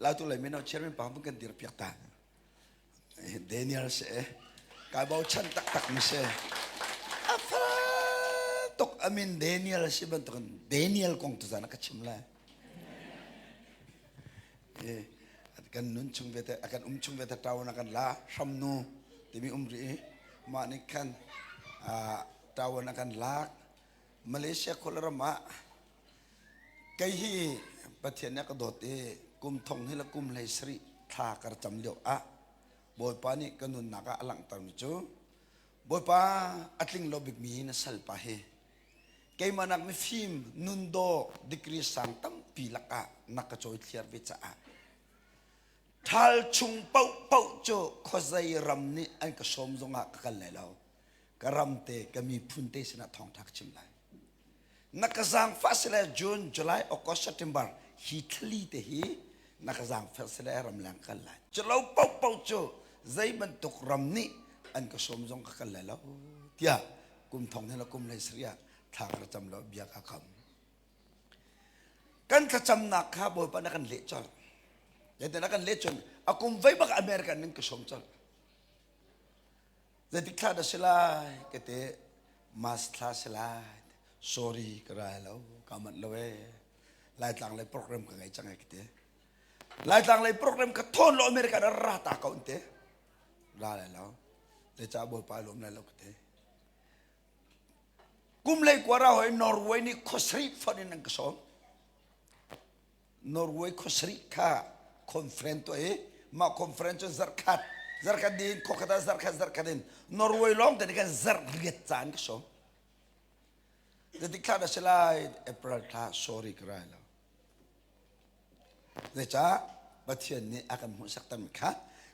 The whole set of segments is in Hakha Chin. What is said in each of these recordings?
Lautu lei mino chairman pa kan dir piak ta. Daniel se kai bochan taktak mi se. A fel tuk amin Daniel si bantukin Daniel kong tu zan ka chim lai. Kan nun chung vete kan um chung vete tawon kan la hramnu timi um ri mah nih khan tawon kan lak Malaysia khuaram ah kei hi Pathian nih a ka dawt i kum thong hi le kum hlei sarih thla ka ra cam lio ah Bawipa nih ka nunnak ah a langhtermi cu Bawipa a tling lo bikmi na salpa hi keimah nak mifim nun dawh degree sang tampi lakah na ka cawi thliar ve caah ṭhal chung paohpaoh cu khuazei ram nih an ka sawm zongah ka kal lai lo ka ram te ka miphun te sinah thawngṭha ka chim lai na ka zaangfah sile June July August September hi thli te hi na ka zaangfah sile ramleng kal lai cu lo paohpaoh cu zei bantuk ram nih an ka sawm zong ka kal lai lo tiah kum thong he le kum hlei sarih ah thla ka cam lo bia ka kam kan thlacamnak kha Bawipa na kan leh colh zeitin na kan leh cun a kum voi bak American ning ka sawm colh Zeitik thla dah si lai ka ti mas thla si lai sorry ka rai lo ka manh lo ee Laitlang lei program ka ngei cang ee ka ti Laitlang lei program ka thawn lo America na ra ta ko te ra lai lo zeicah Bawipa lawm lai lo ka ti kum lei kuara hoi Norway nih khuasarih fonh in an ka sawm Norway khuasarih kha conference tuah i mah conference cu zarhkhat zarhkhat din khuakhat ah zarhkhat zarhkhat in Norway lawng te kan zarh riat caan ka sawm zeitik thla dah si lai April thla sorry ka rai lo zeicah Pathian nih a kan hmuhsak termi kha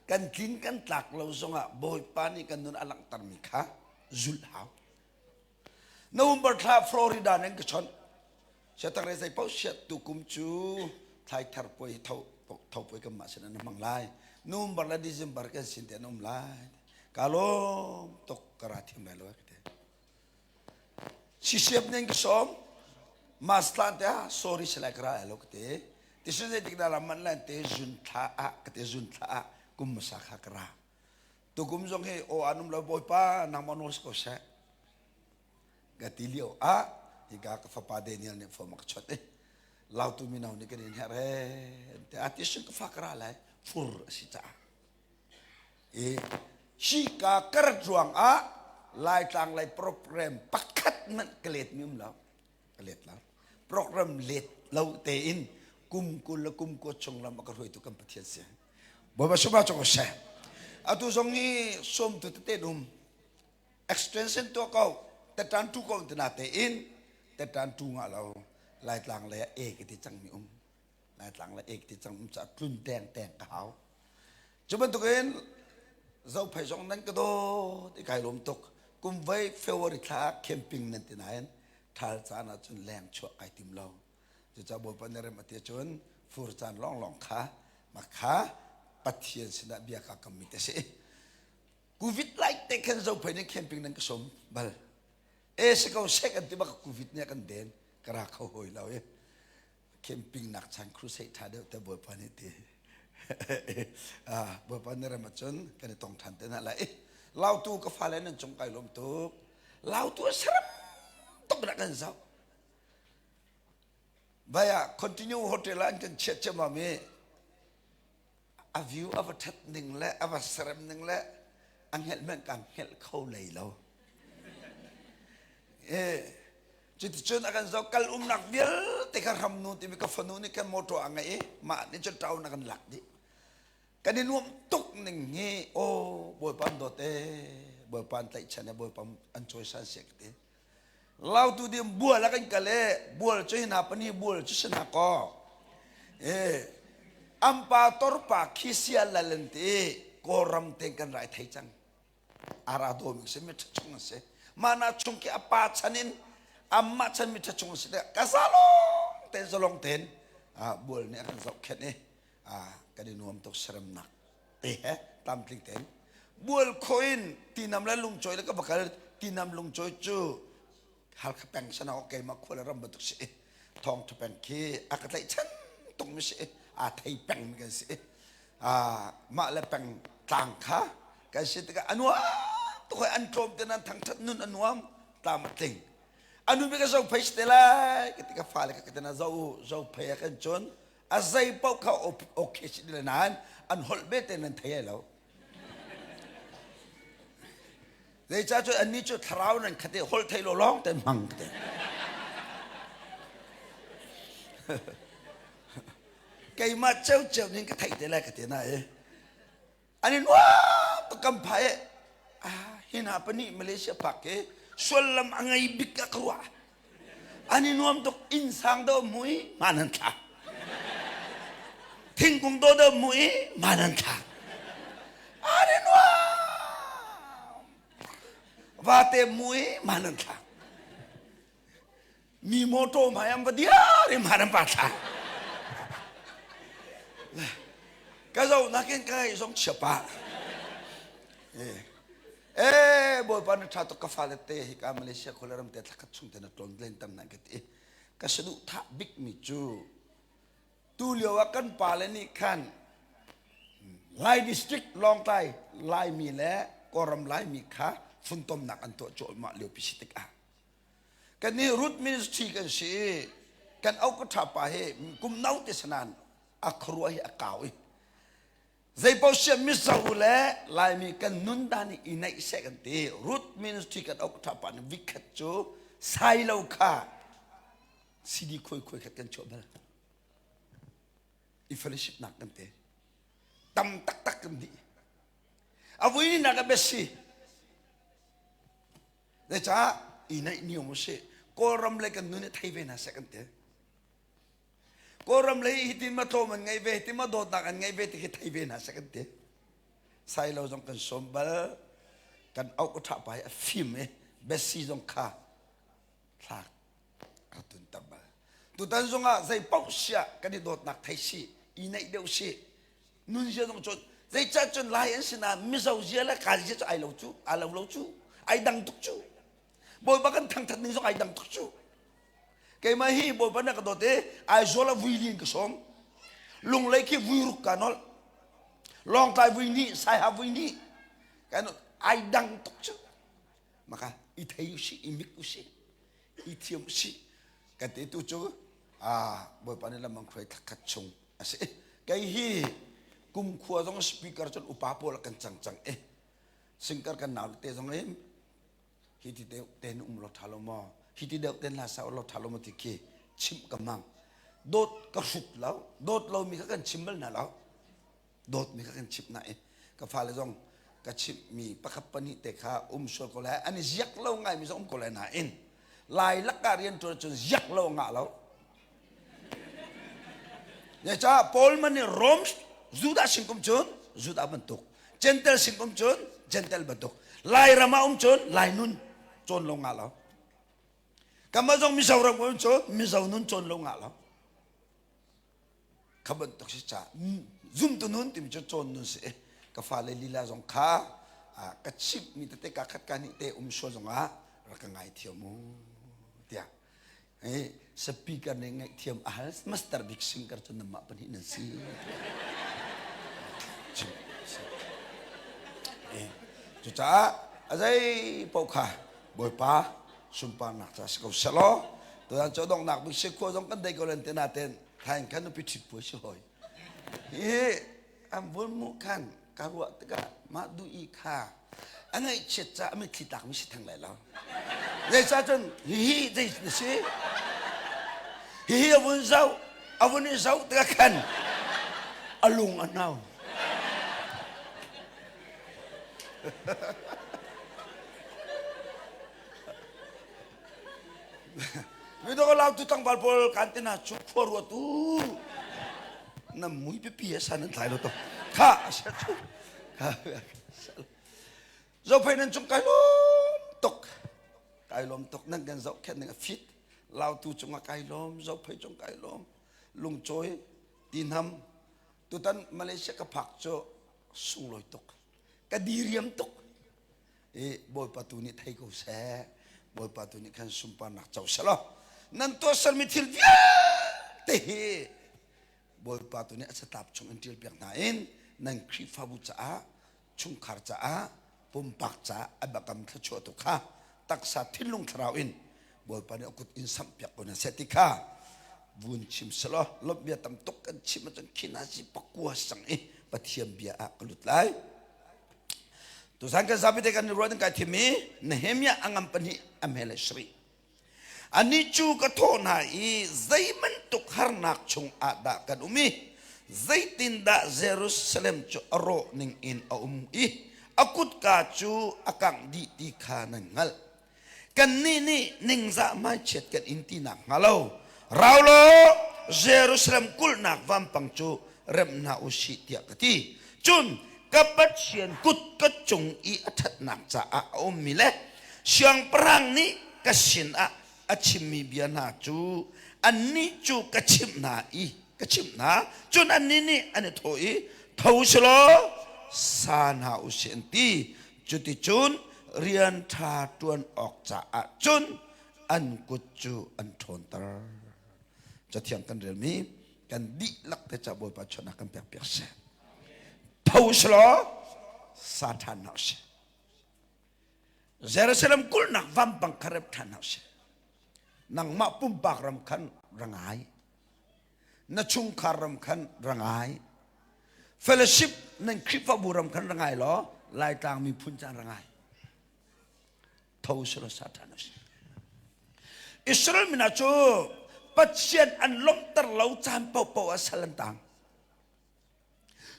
kan tlin kan tlak lo zongah Bawipa nih kan nun a langhtermi kha zulh hau November thla Florida nan ka chawnh. Siatak re zei paoh siat tu kum cu thlai thar puai tho tho puai kan mah sin an hmang lai. November le December kan sin te an um lai. Ka lawm tuk ka ra thiam lai lo ka ti. Sisiap nen ka sawm. Mas tlan te ah sorry silai ka ra lo ka ti. Ti sin zei tik dah lam man lan te zun thla ah ka ti zun thla ah kum masa kha ka ra. Tukum zong hi aw an um lo Bawipa nangmah nawl si ko seh. Ka ti lio ah hika ka fapa Daniel nih form a ka chawt i lautu mino nih kan in herh he te a ti sin ka fa ka ra lai fur a si caah. I hi ka karat ruang ah Laitlang lei program pakhat hmanh ka let mi um lo. Ka let lo. Program let lo tein kum kul le kum kua chung lam a ka hruaitu kan Pathian si. Bawipa sumah cu ko seh. Atu zong hi sawmtu tete um extension tuah ko tetan tu ko tina te in tetan tu nga lo Laitlang le e ke ti cang mi um Laitlang le e ke ti cang um ca tlun teng teng ka hau cu bantukin zophei zong nan ka dawt i kai lawm tuk kum voi February thla camping nan ti nain ṭhal caan ah cun leng chuah kai tim lo Cucaah Bawipa nih rem a ti ahcun fur caan lawnglawng kha mah kha Pathian sinah bia kaa kammi te si. Covid lai te khan zophei nih camping nan ka sawm bal. E si ko sek an ti bak Covid nih a kan den ka ra kho hoi lo i camping nak chan crusade tha deuh te Bawipa nih ti. Bawipa nih rem ahcun kan i tong than te hna lai. Lautu ka fale nan cung kai lawm tuk. Lautu a saram tuk na kan zoh. Vai ah continue hotel ah an kan chiat ciammam i a view a va ṭhat ning le a va serem ning le a hngelh hmanh ka hngelh kho lei lo. Eh, cuticun a kan zoh kal umnak vialte kha hramnu timi ka fanu nih kan motor a ngeih i mah nih cun ṭaun a kan lak dih. Kan i nuam tuk ning hi aw Bawipa an dawt ee Bawipa an tlaihchan ee Bawipa an cawisan siah ka ti. Lautu dim bual a kan kal e bual cu hina pani bual cu si na ko e ampa torpa khi sia lalen ti kawlram ten kan rai thei cang ara do mi si mi tha chung si mana chung ki apa chan in amma chan mi tha chung si te ka zalong ten zalong ten a bual nih a kan zoh khen i a kan i nuam tuk serem nak te he tlamtling tein bual kho in tinam le lungcawi le ka va kal tinam lungcawi cu Halkha peng sana ok keimah khua le ram bantuk si thawng tha peng khi a ka tlaihchan tuk mi si. Aa thei peng mi kan si. Mah le peng tlang kha kan si tikah a nuam tuk an tlawm te nan thangthat nun a nuam tlam a tling. Anu bi ka zo phei te lai ka ti ka fale ka ka na zo zo phei a kan cun a zei paoh kha okay si le nain an holh be te nan thei lo. Zeicah cun annih cu thlarau nan khat i holh thei lo lawng te hmang te. Keimah ceuceu ning ka theih te lai ka ti na i an i nuam tuk kan phai ah hi hna pahnih Malaysia pak i suallam a ngei bik a ka ruah an i nuam tuk inn sang do mui man an thla thingkung do do mui man an thla an i nuam vate mui man an thla mi motor hmai an va diar i man an pa thla ka zo nakin ka ngai zong chia pa eh Eh Bawipa na ṭha tuk ka fale te hika Malaysia khuaram te thlakhat chung te na tlawn len tam nan ka ti. Ka saduh thah bikmi cu tu lio ah kan pale nih khan Lai district Lawngtlai Laimi le Kawlram Laimi kha funtomnak an tuah cuahmah lio pi si tikah kan nih root ministry kan si i kan au ka ṭha pa hi kum no te sanan a khuaruah hi a kau i Zeipoh Mizo le Laimi kan nun dan i naih seh kan ti. Root ministry kan ok ṭha pa nih vikhat cu sailo kha CD khuai khuai khat kan chuah bal. I fellowship nak kan te. Tam taktak kan dih. A vui ni nak a besi. Zeicah i naih niam usih. Kawlram le kan nun i thei ve hna seh kan ti. Kawlram lei hitin ma tlawm an ngei ve hitin ma dawtnak an ngei ve ti khi thei ve hna seh kan ti. Sailo zong kan sawm bal kan auh ka ṭha pa hi a fim i Bessie zong kha thlak ka tun tak bal. Tutan zongah zei paoh siah kan i dawtnak thei si i neih deuh si nun zia zong cun zeicah cun lai an si nain Mizo zia le Kai zia cu ai lo cu ai lo lo cu ai dang tuk cu Bawipa kan thangthat ning zong ai dang tuk cu Keimah hi Bawipa na ka dawt i Aizawl ah vui li in ka sawm. Lunglei khi vui ruk ka nolh. Lawngtlai vui hnih, Saiha vui hnih. Kan ai dang tuk cu. Maka i thei usih, i mik usih, i thiam usih. Kan te tu cu ah Bawipa nih lam an hruai thlakhat chung a si. Kei hi kum khua zong speaker cun upa pawl kan cang cang i singkar kan nau te zong in hi ti deuh ten um lo tha lo maw hi ti deuh ten hla sa lo tha lo maw ti khi chimh ka mang dawt ka hrut lo dawt lo mi kha kan chim bal na lo dawt mi kha kan chimh na i ka fale zong ka chimh mi pakhat pahnih te kha um sual ko lai an i ziak lo ngai mi zong um ko lai nain lai lakah rian tuan cun ziak lo ngah lo Zeicah Paul man nih Rom Judah sin kum cun Judah bantuk, Gentle sin kum cun Gentle bantuk, Lairam ah um cun Lai nun cawn lo ngah lo. Kanmah zong Mizoram um cun Mizo nun cawn lo ngah lo. Kha bantuk si ca zumtu nun timi cu cawn nun si. Ka fale lila zong kha ka chimhmi tete ka khat ka hnih te um sual zongah rak ka ngaithiam u tiah Speaker nih ngaihthiam a hal master bik singer cu nanmah pahnih nan si. Cucaah a zei paoh kha Bawipa sunparnak ca si ko selaw tutan cu donghnak bik si khua zong kan dei ko len te naten thain khan nupi ṭhit puai si hoi. Hi an vun mu khan ka ruah tikah mah duh i kha a ngaihchiat caah a mitthli tlakmi si theng lai lo zeicah cun hihi zei na si hihi a vun zoh a vun i zoh tikah khan a lung a no Midang lautu tlangval pawl kan te hna cu khua ruat u. Na mui pipi a san an thlai lo to. Kha a sia cu. Zophei nan cung kai lawm tuk. Kai lawm tuk nan kan zohkhenh ning a fit. Lautu cungah kai lawm, zophei cung kai lawm. Lungcawi, tinham. Tutan Malaysia ka phak cu sunglawi tuk. Ka diriam tuk. I Bawipa tu nih thei ko seh Bawipa tu nih khan sunparnak co selaw nan tuahsermi thil vialte hi Bawipa tu nih a catlap chung in ṭialpiak hna in nan Khrihfabu caah chungkhar caah pumpak caah a biakam thluachuah tu kha taksa thinlung thlarau in Bawipa nih a kut in samhpiak ko hna seh ti kha vun chim selaw lawmh bia tam tuk kan chim ahcun khin ah si pakua sang i Pathian bia ah ka lut lai. Tuzan kan zapi te kan i ruah kai thim i Nehemiah a ngam pahnih a hme le sarih. Anih cu ka thawh hna i zeibantuk harnak chungah dah kan um i zeitindah Jerusalem cu a rawh ning in a um i a kutka cu a kangh dih ti kha nan hngalh. Kannih nih ningzah hmaichiat kan in ti nakhnga lo rau law Jerusalem kulhnak vampang cu remh hna u sih tiah ka ti. Cun ka Pathian kut ka cung i a ṭhatnak caah a ummi le siangpahrang nih ka sinah a chimmi bia hna cu annih cu ka chimh hna i ka chimh hna. Cun annih nih an i thawh i tho u law sa hna u sih an ti. Cuticun rian ṭha ṭuan awk caah cun an kut cu an ṭhawnter. Cathiang kan relmi kan dihlak te ca Bawipa chawnhnak kan pek piak seh. Tho u law sa ṭhan hna usih. Jerusalem kulhnak vampang kha rep ṭhan hna usih. Nangmah pumpak ram khan ra ngai. Na chungkhar ram khan ra ngai. Fellowship nan Khrihfabu ram khan ra ngai law Laitlang miphun caan ra ngai. Tho usih sa ṭhan usih. Israel mi hna cu Pathian an lawmhter lo caan paohpaoh ah sal an tang.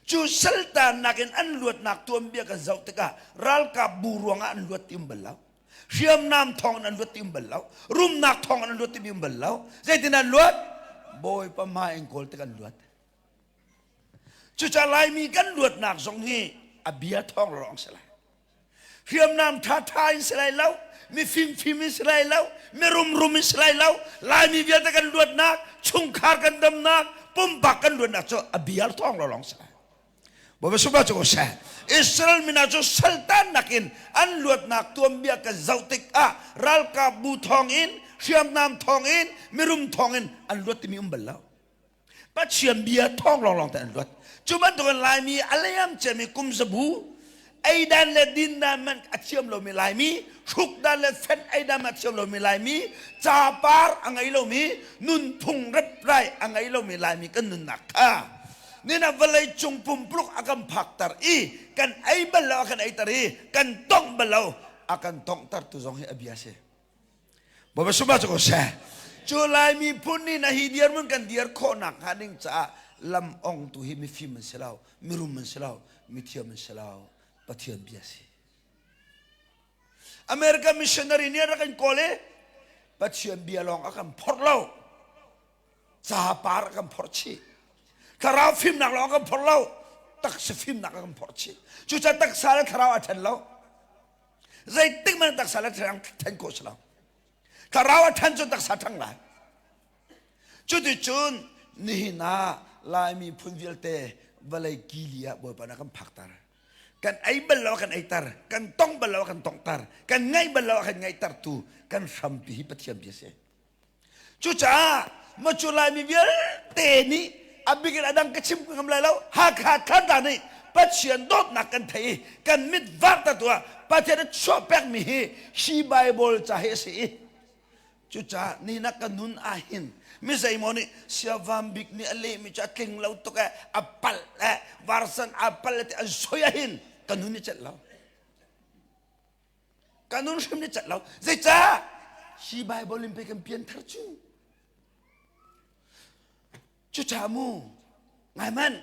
Cu saltannak in an luatnak tuanbia kan zoh tikah ralkap bu ruangah an luat ti um bal lo. Hriamnam thawng in an luat ti um bal lo. Rumnak thawng in an luat ti um bal lo. Zeitin an luat? Bawipa hmai in kawl tik an luat. Cucaah Laimi kan luatnak zong hi a bia thawng lawng si lai. Hriamnam ṭhaṭha in si lai lo, mi fimfim in si lai lo, mi rumrum in si lai lo. Laimi vialte kan luatnak, chungkhar kan damnak, pumpak kan luatnak cu a bia thawng lawng si lai. Bawipa sungah cu seh. Israel mi hna cu saltannak in an luatnak tuanbia kan zoh tikah ralkap bu thawng in, hriamnam thawng in, mirum thawng in an luat timi um bal lo. Pathian bia thawng lawnglawng te an luat. Cu bantukin Laimi a liam ciami kum zabu ei dan le din dan man a thiam lomi Laimi, hruk dan le fenh ei dan a thiam lomi Laimi, capar a ngei lomi, nunphung reprai a ngei lomi Laimi kan nunnak kha nina vawlei cung pumpuluk a kan phakter i kan ei bal lo a kan eiter i kan tongh bal lo a kan tonghter tu zong hi a bia si. Bawipa sumah cu ko seh. Cu Lai miphun nih na hi dirhmun kan dir khawhnak hnga ding caah lam ong tu hi mifim an si lo, mirum an si lo, mithiam an si lo, Pathian bia si. American missionary nih rak kan kawl i Pathian bia lawng a kan phorh lo. Capar a kan phorh chih. Thlarau fimnak lawng a kan phorh lo. Taksa fimnak a kan phorh chih. Cucaah taksa le thlarau a then lo. Zeitik hmanh taksa le thlarau then khawh si lo. Thlarau a ṭhan cun taksa ṭhang lai. Cuticun nihin ah Laimi phun vialte vawlei kili ah Bawipa na kan phakter. Kan ei bal lo kan eiter, kan tong bal lo kan tongter, kan ngaih bal lo kan ngaihtertu kan hrampi hi Pathian bia si. Cucaah macu Laimi vialte nih a bik in a dang ka chim ngam lai lo Hakha Thantlang nih Pathian dawtnak kan thei i kan mit varter tu ah Pathian a chuah pekmi hi hi Bible ca hi a si i cucaah ni na ka nun ahhin mi zeimaw nih siavam bik nih a lehmi cu a tling lo tuk eh a palh eh varsan a palh eh ti an soi ahhin ka nun i celh lo Ka nun hrim ni cat lo. Zeicah? Hi Bible in pei kan pianthar cu. Cucaah mu, ngai man.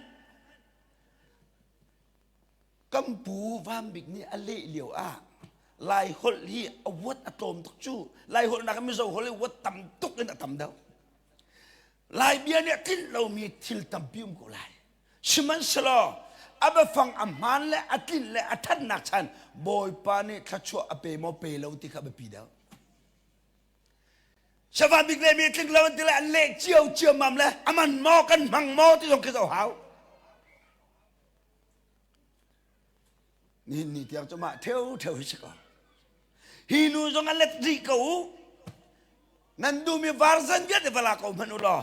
Kan pu Van Bik nih a leh lio ah Lai holh hi a word a tlawm tuk cu. Lai holh nak Mizo holh hi word tam tuk in a tam deuh. Lai bia nih a tlinh lomi thil tampi um ko lai. Sihmanhsehlaw a biafang a hmaan le a tlinh le a ṭhatnak chan Bawipa nih thluachuah a pe maw pe lo ti kha biapi deuh. Safa bik le mi tling lo an ti le an leh cio ciammam le a man maw kan hmang maw ti zong khi zoh hau. Nihin ni tiang cu mah theu theu hi si ko. Hi nu zong an let rih ko u. Nan duhmi varzan vialte va la ko hmanh u law.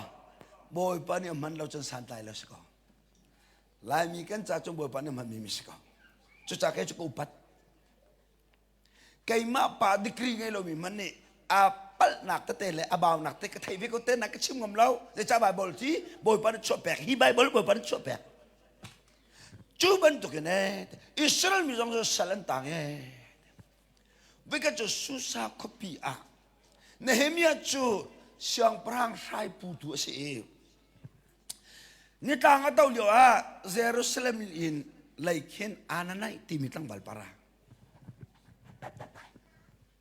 Bawipa nih a hman lo cun santlai lo si ko. Laimi kan ca cun Bawipa nih a hmanmi mi si ko. Cucaah kei cu ka upat. Keimah pa degree ngei lomi hmanh nih a palhnak tete le a baunak te ka theih ve ko te na ka chim ngam lo. Zeicah Bible ci Bawipa nih chuah pek. Hi Bible Bawipa nih chuah pek. Cu bantukin ee Israel mi zong cu sal an tang ee. Voikhat cu Susa khuapi ah Nehemiah cu siangpahrang hrai putu a si i nitlang a do lio ah Jerusalem in lei khin Ananai timi tlangval para.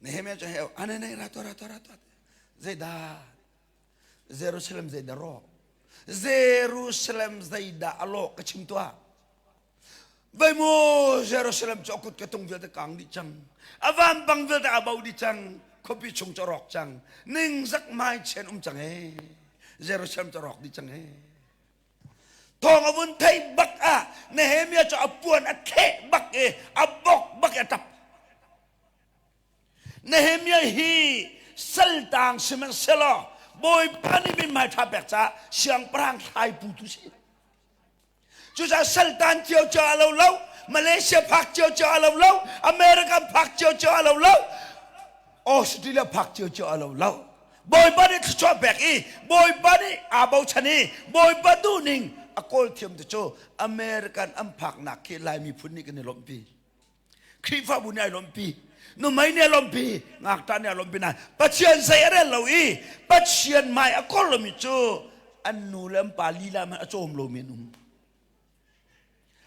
Nehemiah cu hei Ananai ra tuah ra tuah ra tuah zeidah Jerusalem zeidah rawk Jerusalem zeidah a lawh ka chim tuah Vai mu Jerusalem cu a kut ka tung vialte kang dih cang. A vampang vialte a bo dih cang. Khuapi chung cu a rawk cang. Ningzak mai chen um cang ee. Jerusalem cu a rawk dih cang ee. Thawng a vun thei bak ah Nehemiah cu a puan a thleh bak i a bok bak i a tap. Nehemiah hi saltang sihmanhsehlaw Bawipa nih mithmai ṭha pek caah siangpahrang thlai putu si. Cucaah saltan ciocio a lo lo, Malaysia phak ciocio a lo lo, American phak ciocio a lo lo, Australia phak ciocio a lo lo. Bawipa nih thluachuah pek i Bawipa nih aa bochan i Bawipa duhning a kawl thiam te cu American an phaknak khi Lai miphun nih kan i lawmhpi. Khrihfabu nih ai lawmhpi. Numei nih a lawmhpi, ngakṭah nih a lawmhpi nain Pathian zei a rel lo i Pathian mai a kawl lomi cu an nu le an pa lila man a cawm lomi an um.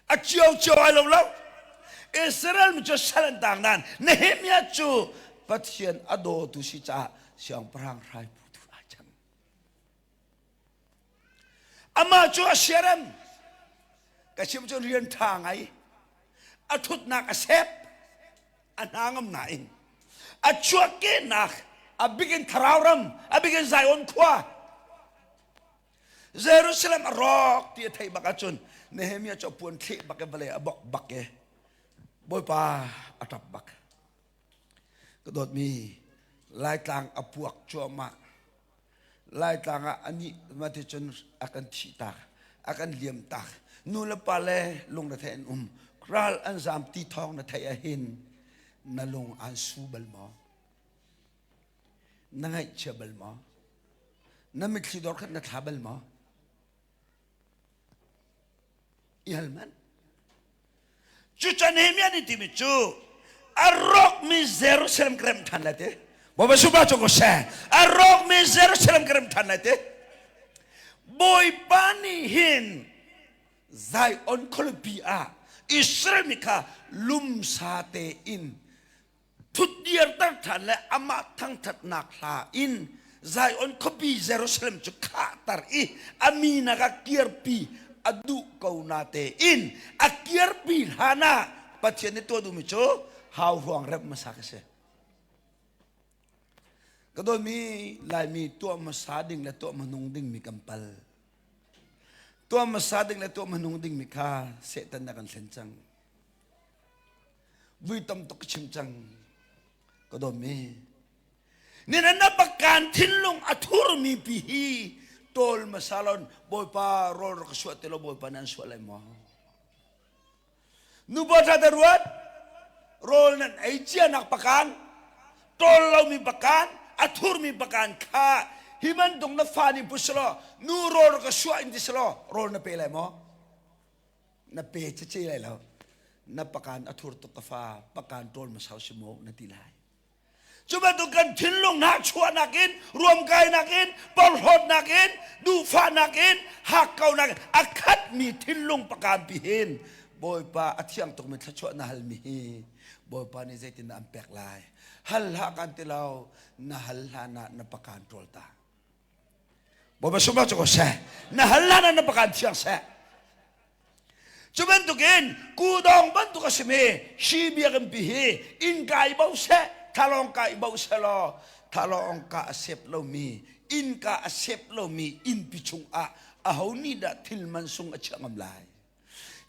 A cio cio ai lo lo. Israel mi cu sal an tang nain Nehemiah cu Pathian a dawtu si caah siangpahrang hrai putu ai cang. Amah cu a siarem. Ka chim cu rian ṭha ngai. A ṭhutnak a sep. A hna ngam nain. A chuahkehnak a bikin thlarau ram, a bikin Zion khua. Jerusalem a rawk ti a theih bak ahcun Nehemiah cu a puan thleh bak i vawlei a bok bak i Bawipa a ṭap bak. Ka dawtmi Laitlang a puak cuahmah. Laitlang ah anih mati cun a kan thih tak, a kan liam tak. Nu le pa le lung na theih an um. Ral an zam ti thawng na theih ahhin na lung aan su bal maw? Na ngaihchia bal maw? Na mitthli dor khat na thla bal maw? I hal hmanh. Cucu Nehemiah nih timi cu a rawkmi Jerusalem ka remh ṭhan lai ti. Bawipa supa cu ko seh. A rawkmi Jerusalem ka remh ṭhan lai ti. Bawipa nih hin Zion khualipi ah Israel mi kha lumsa tein thutdirter ṭhan le amah thangṭhatnak hla in Zion khuapi Jerusalem cu khahter i a mi nak ah kirpi a duh ko na tein a kirpi hlan ah Pathian nih tuah duhmi cu hau ruang remh hmasa ka si. Ka dawtmi Laimi tuah hmasa ding le tuah hmanung ding mi kan pal. Tuah hmasa ding le tuah hmanung ding mi kha Satan na kan thlen cang. Vui tam tuk ka chim cang. Ka dawtmi Nihin na pakan thinlung a thurmi pi hi tawl masalon Bawipa rawl rak suah te lo Bawipa nan suah lai maw? Nu bo tha te ruat rawl nan ei cia nak pakan tawl lomi pakan a thurmi pakan kha hi bantuk na fa nih pu selaw nu rawl rak suah in ti selaw rawl na pe lai maw? Na pe cece lai lo. Na pakan a thur tuk ka fa pakan tawl masau si maw na ti lai. Cu bantuk kan thinlung hnahchuahnak in, ruamkainak in, porhlawtnak in, duhfahnak in, hakkaunak in a khatmi thinlung pakampi hin Bawipa a thiang tukmi thluachuah na halmi hi Bawipa nih zeitindah an pek lai? Hal hlah kan ti lo, na hal hlan ah na pakan ṭawl ta. Bawipa sunglaw cu ko seh. Na hal hlan ah na pakan thiang seh. Cu bantukin kudawng bantuk a simi hi biakinn pi hi innka i bo seh, thalawngka i bo seh law thalawngka a sep lomi, innka a sep lomi innpi chungah aho nih dah thil man sung a chiah ngam lai?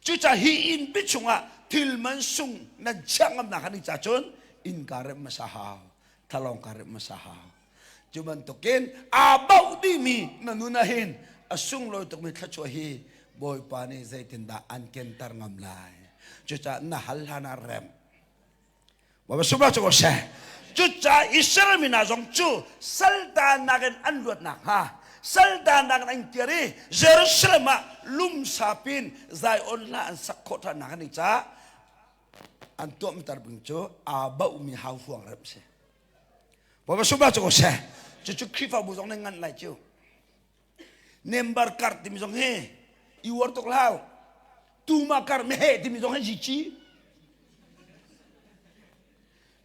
Cucaah hi innpi chungah thil man sung nan chiah ngamnak hnga ding ca cun innka remh hmasa hau, thalawngka remh hmasa hau. Cu bantukin aa bauh dihmi na nun ah hin A sunglawi tukmi thluachuah hi Bawipa nih zeitindah an kenter ngam lai. Cucaah na hal hlan ah rem. Bawipa sunglawi cu ko seh. Cucaah Israel mi hna zong cu saltannak in an luat nakhnga saltannak in an kir i Jerusalem ah lumsa pin Zion hla an sak khawh ṭhan nak ding caah an tuahmi bing cu aa bauhmi hauhruang remh si. Bawipa sunglawi cu ko seh. Cucu Khrihfabu zong nih ngan lai cu. Nembar kar timi zong hi i uar tuk hlau. Tuma kar meheh timi zong hi zici.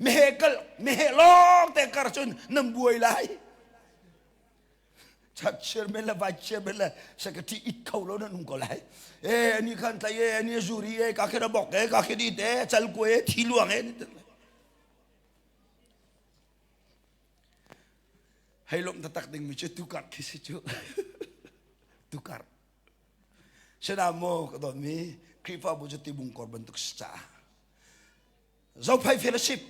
Meheh kal meheh lawng te kar cun nan buai lai. Chat chairman le vice chairman le secretary it kho lo nan um ko lai. E ani khan tlai e ani zuri e ka khe bok e ka khe di te chal ko e thi luang e. Hei lawmh taktak dingmi cu tukar khi si cu. Tukar. Sina maw ka dawtmi Khrihfabu cu tibungkor bantuk si caah Zophei Fellowship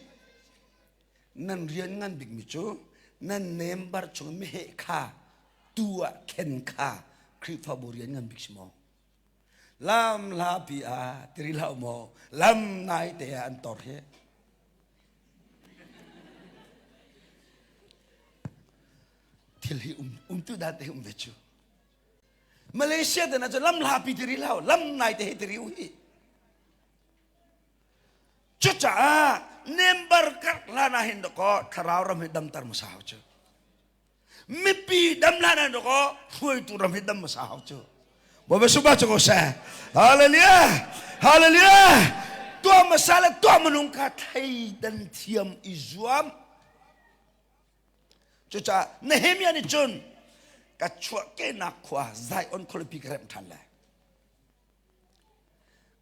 nan rian ngan bikmi cu nan member chung meheh kha tu ah khen kha Khrihfabu rian ngan bik si maw? Lam hlapi ah tiri hlah maw? Lam nai te ah an tor hi. Thil hi um umtu dan te um ve cu. Malaysia te na cu lam hlapi tiri hlah lam nai te hi tiri u hi. Cucaah member kar hlan ah hin dakaw thlarau ram hi damter hmasa hau cu. Mipi dam hlan ah dakaw hruaitu ram hi dam hmasa hau cu. Bawipa subah cu ko seh. Hallelujah! Hallelujah! Tuah hmasa le tuah minung kha thleidan thiam i zuam. Cucaah Nehemiah nih cun ka chuahkehnak khua Zion khualipi ka remh ṭhan lai.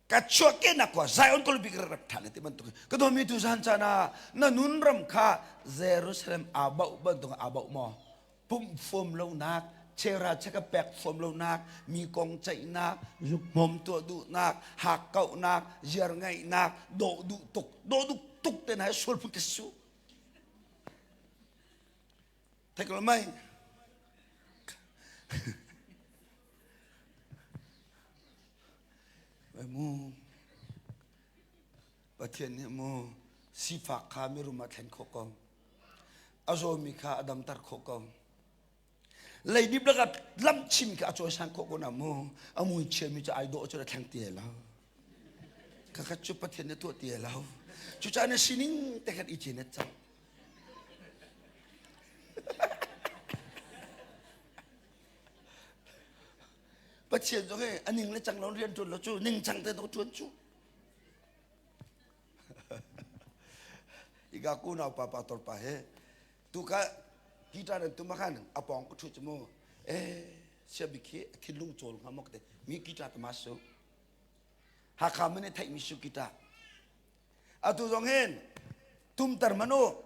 Ka chuahkehnak khua Zion khualipi ka remh ṭhan lai ti bantuk ka dawmi tu zan caan ah na nun ram kha Jerusalem aa bauh bantuk aa bauh maw? Pumh fuam lonak, chera cheka pek fuam lonak, mi kong ceihnak, zukhmawm tuah duhnak, hakkauhnak, ziar ngeihnak, dawh duh tuk, dawh duh tuk te hna hi sual phun ka su. Theik lo mei? Mu Pathian nih mu sifak kha mirum ah thlen khawh ko. A zawmi kha a damter khawh ko. Leidip lakah lamchin kha a cawisan khawh ko na mu. A mui chiami cu ai dawh cu a thleng ti lo. Khakhat cu Pathian nih tuah ti lo. Cucaah na sining te khan i cin cang. Pathian zong hi a ning le cang lo rian ṭuan lo cu ning cang te to ṭuan cu. Iga ku nau pa pa tor pa he tu ka guitar an tum khan a pawng ka ṭhu cu mu eh sia bik hi thinlung cawl hnga maw ka ti mi guitar tama su Hakha mene theih mi su guitar atu zong hin tumter manu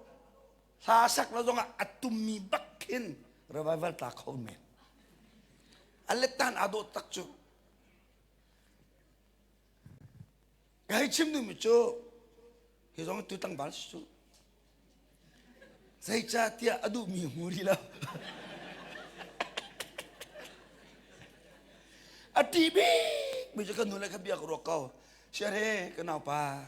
hla sak lo zong ah a tummi bak khin revival tla kho men a lettan aa dawh tak cu ka hei chim duhmi cu hi zong tu tlangval si cu Zeicahtiah a duhmi hmu rih lo. a ṭih bikmi cu ka nu le ka bia ka ruak ko. Siare ka naupa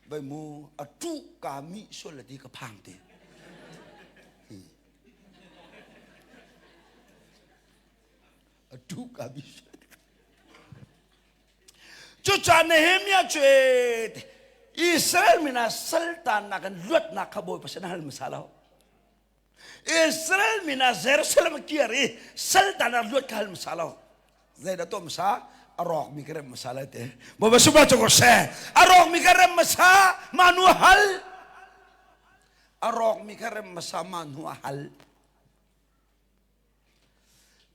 vai mu a ṭuh ka mi sual le ti ka phang ti. A ṭuh ka mi sual. Cucaah Nehemiah cu Israel mi hna saltannak in luatnak kha Bawipa sin a hal hmasa lo. Israel mi hna Jerusalem a kir i saltanak luat kha hal hmasa lo. Zeidah tuah hmasa? A rawkmi ka remh hmasa lai te. Bawipa sumah cu ko seh. A rawkmi ka remh hmasa, mah nu a hal. A rawkmi ka remh hmasa, mah hnu a hal.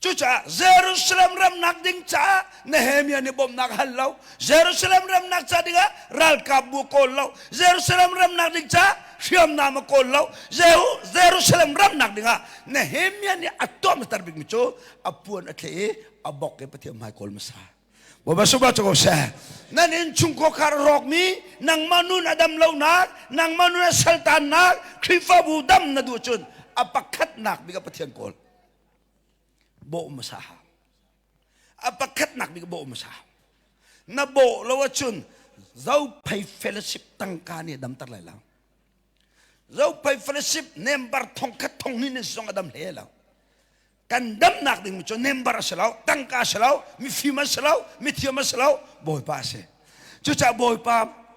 Cucaah Jerusalem ramnak ding caah Nehemiah nih bawmhnak hal lo. Jerusalem ramnak ca dingah ralkapbu kawl lo. Jerusalem ramnak ding caah hriamnam a kawl lo. Jerusalem ramnak dingah Nehemiah nih a tuah hmasar bikmi cu a puan a thleh i a bok i Pathian hmai kawl hmasa. Bawipa subah cu ko seh. Nan innchung khuakhar a rawkmi, nangmah nun a dam lonak, nangmah nun a saltannak, Khrihfabu dam na duh cun a pakhatnak bik ah Pathian kawl. Bawh hmasa hau. A pakhatnak bik bawh hmasa. Na bawh lo ahcun Zophei Fellowship tangka nih a damter lai lo. Zophei Fellowship member thongkhat thonghnih nih zong a dam hle lo. Kan damnak ding cu member a si lo, tangka a si lo, mifim a si lo, mithiam a si lo, Bawipa a si. Cucaah Bawipa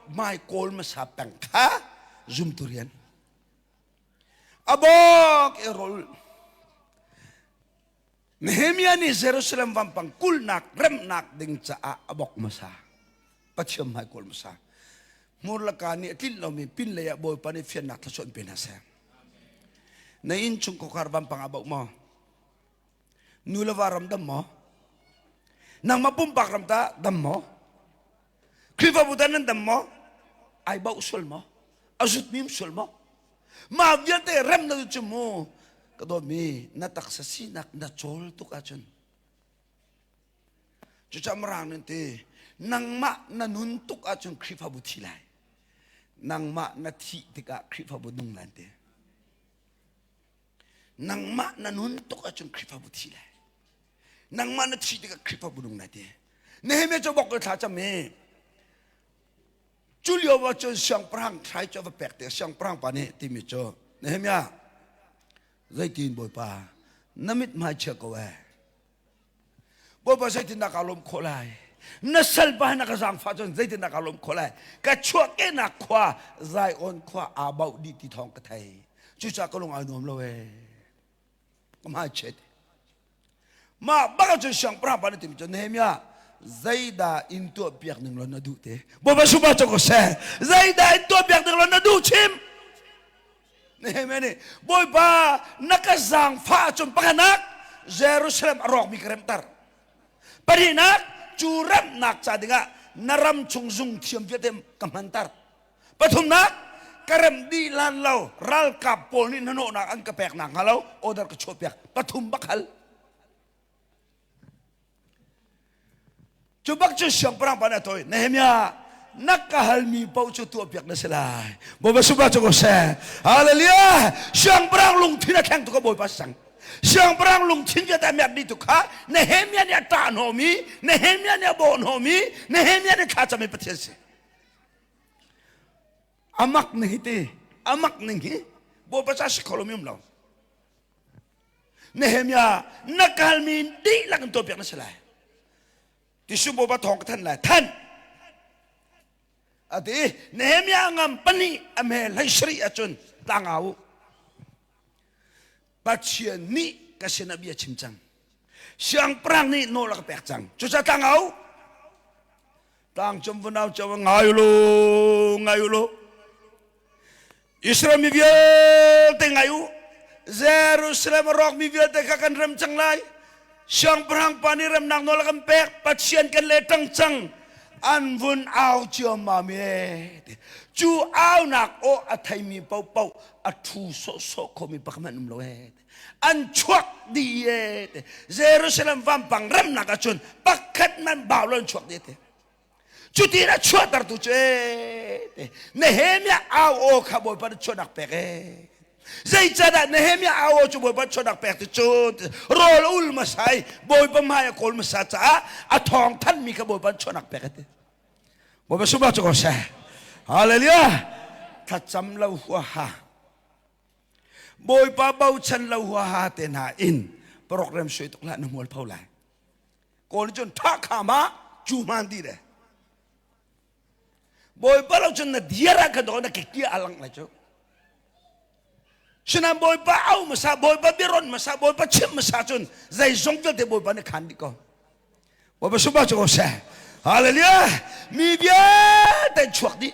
mai kawl hmasa peng kha zumtu rian. A bawk i rawl Nehemiah nih Jerusalem vampang kulhnak remnak ding caah a bok hmasa. Pathian hmai kawl hmasa. Hmur le kaa nih a tlinh lomi pinlei ah Bawipa nih fiannak thluachuah in pe hna seh. Na inn chung khuakhar vampang a bauh maw? Nu le va ram dam maw? Nangmah pumpak ram ta dam maw? Khrihfabu ta nan dam maw? Ai bauh sual maw? A zut mim sual maw? Mah vialte rem na cu mu ka dawtmi na taksa sinak na cawl tuk ahcun cucaah mirang nih ti nangmah na nun tuk ahcun Khrihfabu thi lai nangmah na thih tikah Khrihfabu nung lai ti nangmah na nun tuk ahcun Khrihfabu thi lai nangmah na thih tikah Khrihfabu nung lai ti Nehemiah cu bok thla cam i Cu lio ah cun siangpahrang thrai cu a va pek te siangpahrang pa nih timi cu Nehemiah zeitin Bawipa na mithmai chia ko ee Bawipa zeitindah kaa lawm khawh lai na salpa na ka zaangfah cun zeitindah kaa lawm khawh lai ka chuahkehnak khua Zion khua aa bauh dih ti thawng ka thei cucaah ka lung aa nuam lo ee ka hmai chet mah bak cun siangpahrang pa nih timi cu Nehemiah zeidah in tuah piak ning law na duh te Bawipa supa cu ko seh zeidah in tuah piak ning law na duh chim Nehemiah nih Bawipa na ka zaangfah ahcun pakhatnak Jerusalem a rawkmi ka remter pahnihnak cu remnak ca dingah na ram chung zung thiam vialte ka hmanter Pathumnak, ka rem dih lan lo ralkap pawl nih hnahnawhnak an ka pek nak hnga lo order ka chuahpiak pathum bak hal. Cu bak cu siangpahrang pa nih a tawi Nehemiah na ka halmi paoh cu tuahpiak na si lai. Bawipa supa cu ko seh. Hallelujah! Siangpahrang lungthin a thleng tu ka Bawipa sang. Siangpahrang lungthin vialte a miak dih tu kha Nehemiah nih a ṭah hnawhmi, Nehemiah nih a bawh hnawhmi, Nehemiah nih thlacam i Pathian si. Amak ning hi ti amak ning hi Bawipa ca si kho lomi um lo. Nehemiah na kalmi dihlak in tuahpiak na si lai. Tisu Bawipa thawng ka thanh lai. Thanh! A ti Nehemiah ngam pahnih a hme hlei sarih ahcun tlangau u. Pathian nih ka sinah bia chim cang. Siangpahrang nih nawl a ka pek cang. Cucaah tlangau Tlangcung vunau cio ngai u law ngai u law Israel mi vialte ngai u Jerusalem a rawkmi vialte kha kan rem cang lai Siangpahrang pa nih remnak nawl a kan pek Pathian kan le ṭang cang an vun au ciammam e cu aunak aw a theimi paohpaoh a ṭhu sawhsawh khomi pakhat hmanh um lo e an chuak dih e Jerusalem vampang remnak ahcun pakhat man bau lo an chuak dih te cutin a chuahtertu cu e Nehemiah au aw kha Bawipa nih chuahnak pek e zeicadah Nehemiah au aw cu Bawipa chuahnak pek ti cu rawl ul hmasa i Bawipa hmai a kawl hmasa caah a thawng thanmi kha Bawipa chuahnak pek e ti Bawipa sungah cu ko seh Hallelujah thlacam lo huaha Bawipa bochan lo huaha te hna in program sui tuk hlah na hmual pho lai. Kawl nih cun tha kha ma cu hman ti le. Bawipa lo cun na diar ah khan na ke a lang lai cu. Sinan Bawipa au masa, Bawipa biaron masa, Bawipa chim masa cun zeizong vialte Bawipa nih khan dih ko. Bawipa sungpa cu ko seh. Hallelujah. Mi vialte chuak dih.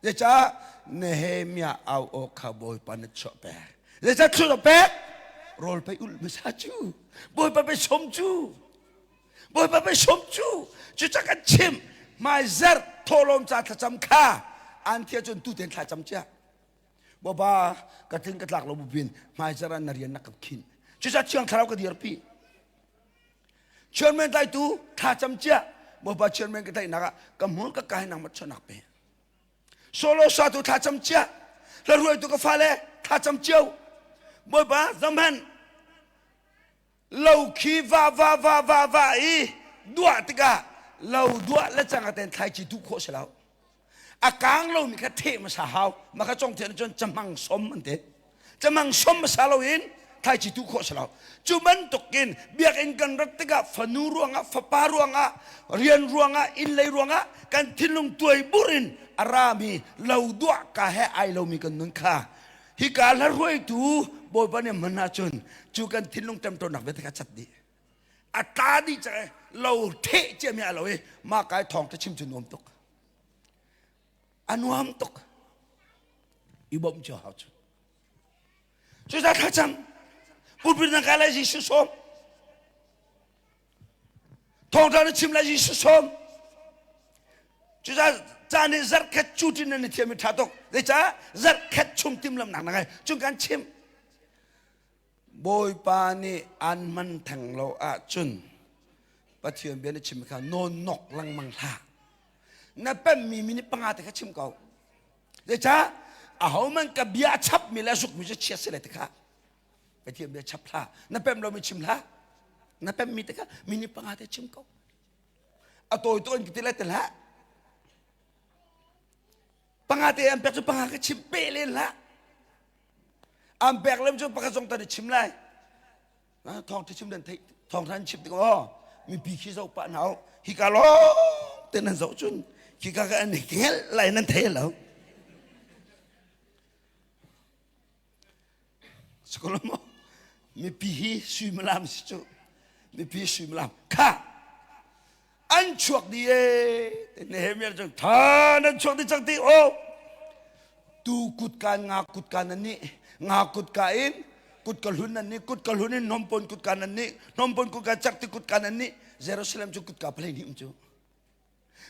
Zeicah Nehemiah au aw kha Bawipa na chuah pek. Zeicah chuah pek? Rawl pei ulh hmasa cu. Bawipa pei som cu. Bawipa pei som cu. Cucah kan chim. Hmaizarh thawhlawm ca thlacam kha an thia cun tuten thlacam cia. Bawipa ka tling ka tlak lo bu bin hmaizarh ah na rian na ka khinh. Cucah Thiang Thlarau ka dirpi. Chairman tlaitu thlacam cia Bawipa chairman ka tlaihnak ah ka hmur ka kai nangmah chuahnak pe. Solo satu thlacam cia hla ruaitu ka fale thlacam cio Bawipa zamhan. Lo khi va va va va va i duah tikah lo duah le cang aten thlaici duh khawh si lo. A kang lomi kha theh hmasa hau. Mah kha congthian cun camang som an ti. Camang som hmasa loin thlaici tuh khawh si lo. Cu bantukin biakinn kan rat tikah fanu ruangah, fapa ruangah, rian ruangah, inn lei ruangah kan thinlung tuai bur in a rami lo duah ka he ai lomi kan nun kha hika hla hruaitu Bawipa nih hman ahcun cu kan thinlung ṭemṭawnnak vialte kha cat dih. A tla dih cang lo theh ciami a lo i mah kai thawng te chim cu nuam tuk. A nuam tuk. I bawmh cio hau cu. Cucaah thlacam. Pulpit na kai lai Jesuh sawm. Thawngṭha na chim lai Jesuh sawm. Cucaah caan hi zarhkhat cu ṭin nan i thiam i ṭha tuk. Zeicah zarhkhat chung timhlamhnak na ngei. Cung kan chim. Bawipa nih an man theng lo ahcun Pathian bia na chim kha nawn nok lengmang hlah. Na pemmi minute panga te kha chim ko. Zeicah ahohmanh ka bia a chapmi le a zukmi cu chia si lai ti kha Pathian bia chap hlah. Na pem lomi chim hlah. Na pemmi te kha minute panga te chim ko. A tawi to in ka ti lai ti hlah. Panga te an pek cu panga ka chim pe len hlah. An pek lem cu pakhat zong tan i chim lai. Thawng chim dan theih thawng than chim tik aw mipi khi zoh pah hna hika lawng te nan zoh cun khika ka an hel lai nan thei lo. Sikolo mipi hi suimilam si cu mipi suimilam kha an chuak dih ee Nehemiah cu tha nan chuak dih cang ti o tu kutka nga kutka nan nih nga kutka in kutka hlun nan nih kutka hlun in hnompon kutka nan nih hnompon kutka cakti kutka nan nih Jerusalem cu kutka palei nih um cu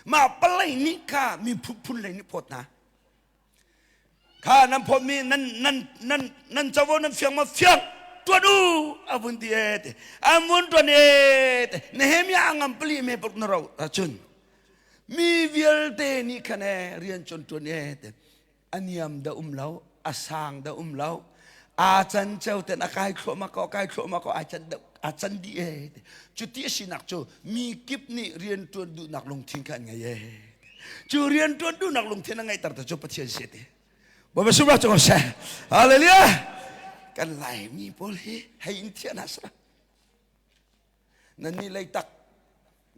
mah palei nih kha mi phun lei nih phawt hna Kha nan phawtmi nan nan nan nan covo nan fiang ma fiang tuan u a vun ti e te an vun tuan e te Nehemiah a ngam pali me puk na ro cun mi vialte nih khan e rian chon tuan e te a niam da um lo a sang da um lo a can ceu ten a kai thluahmah ko kai thluahmah ko ai can a can dih e cuti a sinak cu mi kip nih rian tuan duhnak lungthin kha an ngei e Cu rian ṭuan duhnak lungthin a ngeihter tu cu Pathian si ti. Bawipa subah cu seh. Hallelujah. Kan Laimi pawl hi hei in thian ha sala. Nan ni leitak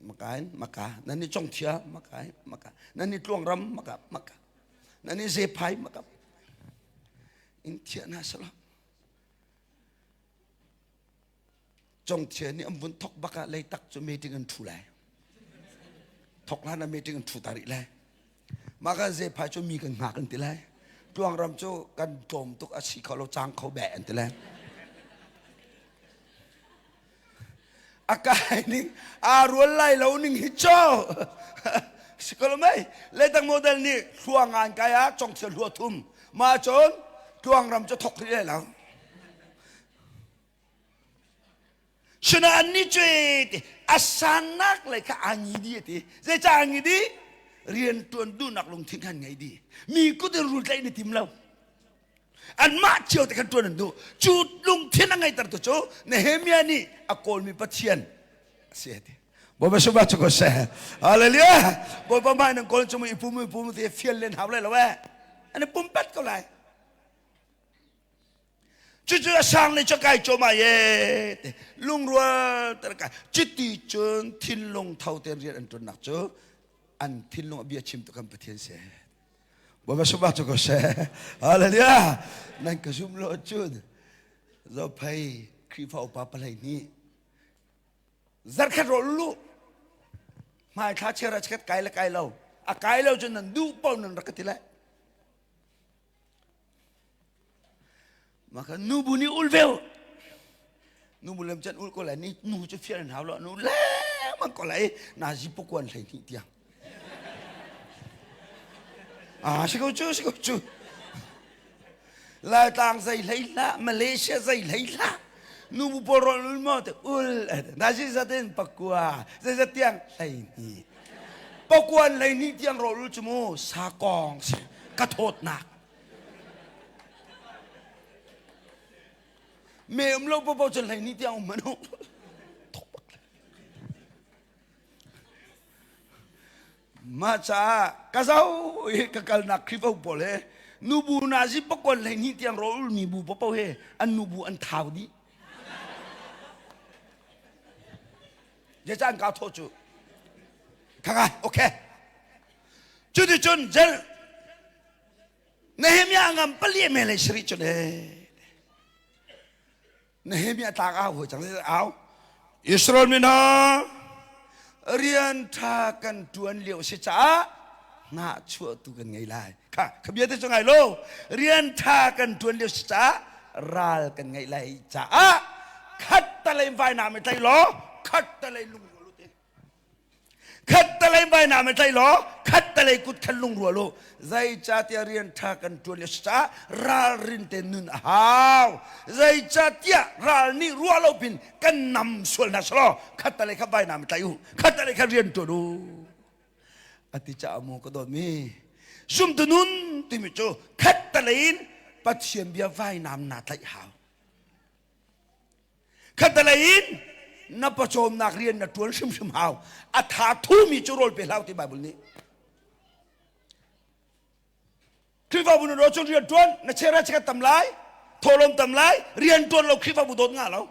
makain maka nan ni congthia makai maka nan ni tluangram maka maka nan ni zephai maka in thian ha sala. Congthia nih an vun thok bak ah leitak cu meeting an ṭhu lai. Thok hlan ah meeting an ṭhu ta rih lai. Mah kan zephai cu mi kan hngak an ti lai. Tluangram cu kan tlawm tuk a si kho lo cang kho beh an ti lai. A kai ning aa rual lai lo ning hi cho. Sikolomei leitang model nih hluang an kai ah congthia hlua thum. Mah cun tluangram cu thok rih lai lo. Sinain nih cu ti a sannak lei kha aa ngi dih ti. Zeicah aa ngi dih? Rian ṭuan duhnak lungthin khan ngei dih. Mi kut in rul tlaih na tim lo. Anmah cio te khan ṭuan an duh. Cu lungthin a ngeihtertu cu Nehemiah nih a kawlmi Pathian a si ti. Bawipa subah cu ko seh. Hallelujah. Bawipa hmai nan kawl cu i pum i pum ti fial len hau lai lo eh. An i pum pat ko lai. Cucu a sang le cu kai cawm ah ye te lungrual ter kai cuti cun thinlung tho tein rian an ṭuannak cu an thinlung a bia chim tu kan Pathian si. Bawipa subah cu ko seh. Hallelujah. Nan ka zum lo cun Zophei Khrihfa upa palei nih zarkhat rawl lu hmai thla chiara chikat kai le kai lo a kai lo cun nan duh paoh nan rak ka ti lai Maka nu bu nih ul ve u. Nu bu lem chan ul ko lai ni nu cu fial an hau lo nu lengmang ko lai na zi pukuan hlei hnih tiang. Ah si ko cu si ko cu. Laitlang zei hlei hlah Malaysia zei hlei hlah nu bu pawl rawl ul maw te ul na zi zatin pakua zei zat tiang hlei hnih pakuan hlei hnih tiang rawl ul cu mu sakawng si ka thawtnak. Me um lo popo cun hlei ni tiang um manu. Thok bak. Mah caah ka zau i ka kalnak Khrihfabu pawl he nubu nazi pakwan 12 tiang rawl ulmi bu paoh he an nubu an thau dih. Zeicah an kau thawh cu? Khaka, okay. Cuticun zel Nehemiah ngam pali me le sari cun ee. Nehemiah tlak au hoi cang au Israel mi hna rian ṭha kan ṭuan lio si caah hnahchuahtu kan ngei lai kha kha bia te cu ngai lo rian ṭha kan ṭuan lio si caah ral kan ngeih lai caah khat talei vainam i tlai law khat talei lungrual u ti Khattelei vainam i tlaih law khattelei kut khan lungrual u. Zeicahtiah rian ṭha kan ṭuan i caah ralrin te nun a hau. Zeicahtiah ral nih ruah lo pin kan nam sual hna selaw khattelei kha vainam i tlaih u. Khattelei kha rian ṭuan u. A ti caah mu ka dawtmi zumtu nun timi cu khattelei in Pathian bia vainam naa tlaih hau. Khattelei in na pawcawmnak rian na ṭuan hrimhrim hau. A tha thumi cu rawl pe hlah ti Bible nih. Khrihfabu na ro cun rian ṭuan na chera chikat tam lai, thawhlawm tam lai, rian ṭuan lo Khrihfabu dawt nga lo.